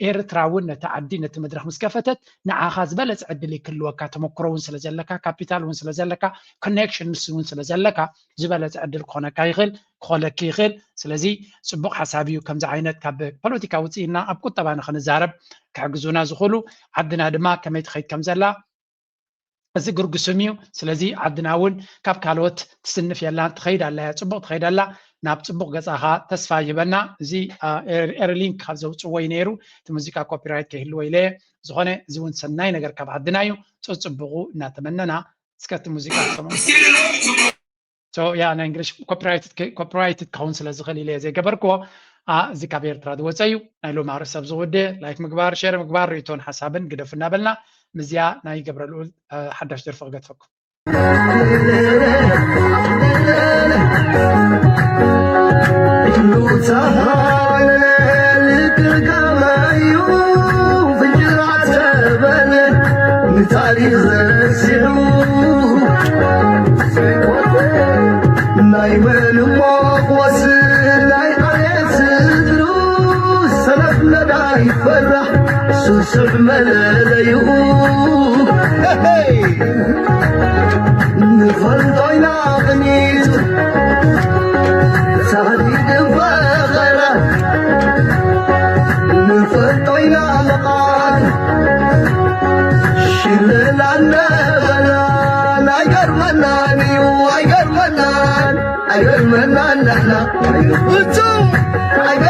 ኤርትራ እውን ነቲ ዓዲ ነቲ መድረኽ ምስ ከፈተት ንዓኻ ዝበለፀ ዕድል ክህልወካ ተመክሮ እውን ስለ ዘለካ ካፒታል እውን ስለ ዘለካ ኮኔክሽንስ እውን ስለ ዘለካ ዝበለፀ ዕድል ክኾነካ ይኽእል ክኾለኪ ይኽእል። ስለዚ ፅቡቕ ሓሳብ እዩ። ከምዚ ዓይነት ካብ ፖለቲካ ውፅኢና ኣብ ቁጠባ ንኽንዛረብ ክሕግዙና ዝኽእሉ ዓድና ድማ ከመይ ትኸይድ ከም ዘላ እዚ ግርጉስም እዩ። ስለዚ ዓድና እውን ካብ ካልኦት ትስንፍ የላን፣ ትኸይድ ኣላ እያ፣ ፅቡቕ ትኸይድ ኣላ። ናብ ፅቡቕ ገፃኻ ተስፋ ይህበና። እዚ ኤርሊንክ ካብ ዘውፅዎ እዩ ነይሩ። እቲ ሙዚቃ ኮፒራይት ከይህልዎ ኢለ እየ። ዝኾነ እዚ እውን ሰናይ ነገር ካብ ዓድና እዩ። ፅፅቡቑ እናተመነና እስከ እቲ ሙዚቃ ክሰምዑ ያ ናይ እንግሊሽ ኮፒራይትድ ክኸውን ስለ ዝኽእል ኢለ ዘይገበርክዎ። እዚ ካብ ኤርትራ ዝወፀ እዩ። ናይ ሎሚ ኣርእስቲ ኣብ ዝውደ ላይክ ምግባር፣ ሼር ምግባር፣ ርእቶን ሓሳብን ግደፉ እናበልና ምስዚኣ ናይ ገብረ ልኡል ሓዳሽ ደርፊ ክገድፈኩም። ታሪኽ ረሲዑ ናይ መን እሞ ክወስን ናይ ዓሌት ስድሩ ሰነፍ ነዳይ ፈራሕ ስሱዕ መለለይኡ ንፈልጦ ኢና ቅኒቱ ሳዕዲ ድበኸራ ንፈልጦ ኢና መቓን ሽለላ እናበላን ኣይገርመናን እዩ ኣይገርመናን ኣይገርመናን ንሕና ፍጹም ኣይገርመናን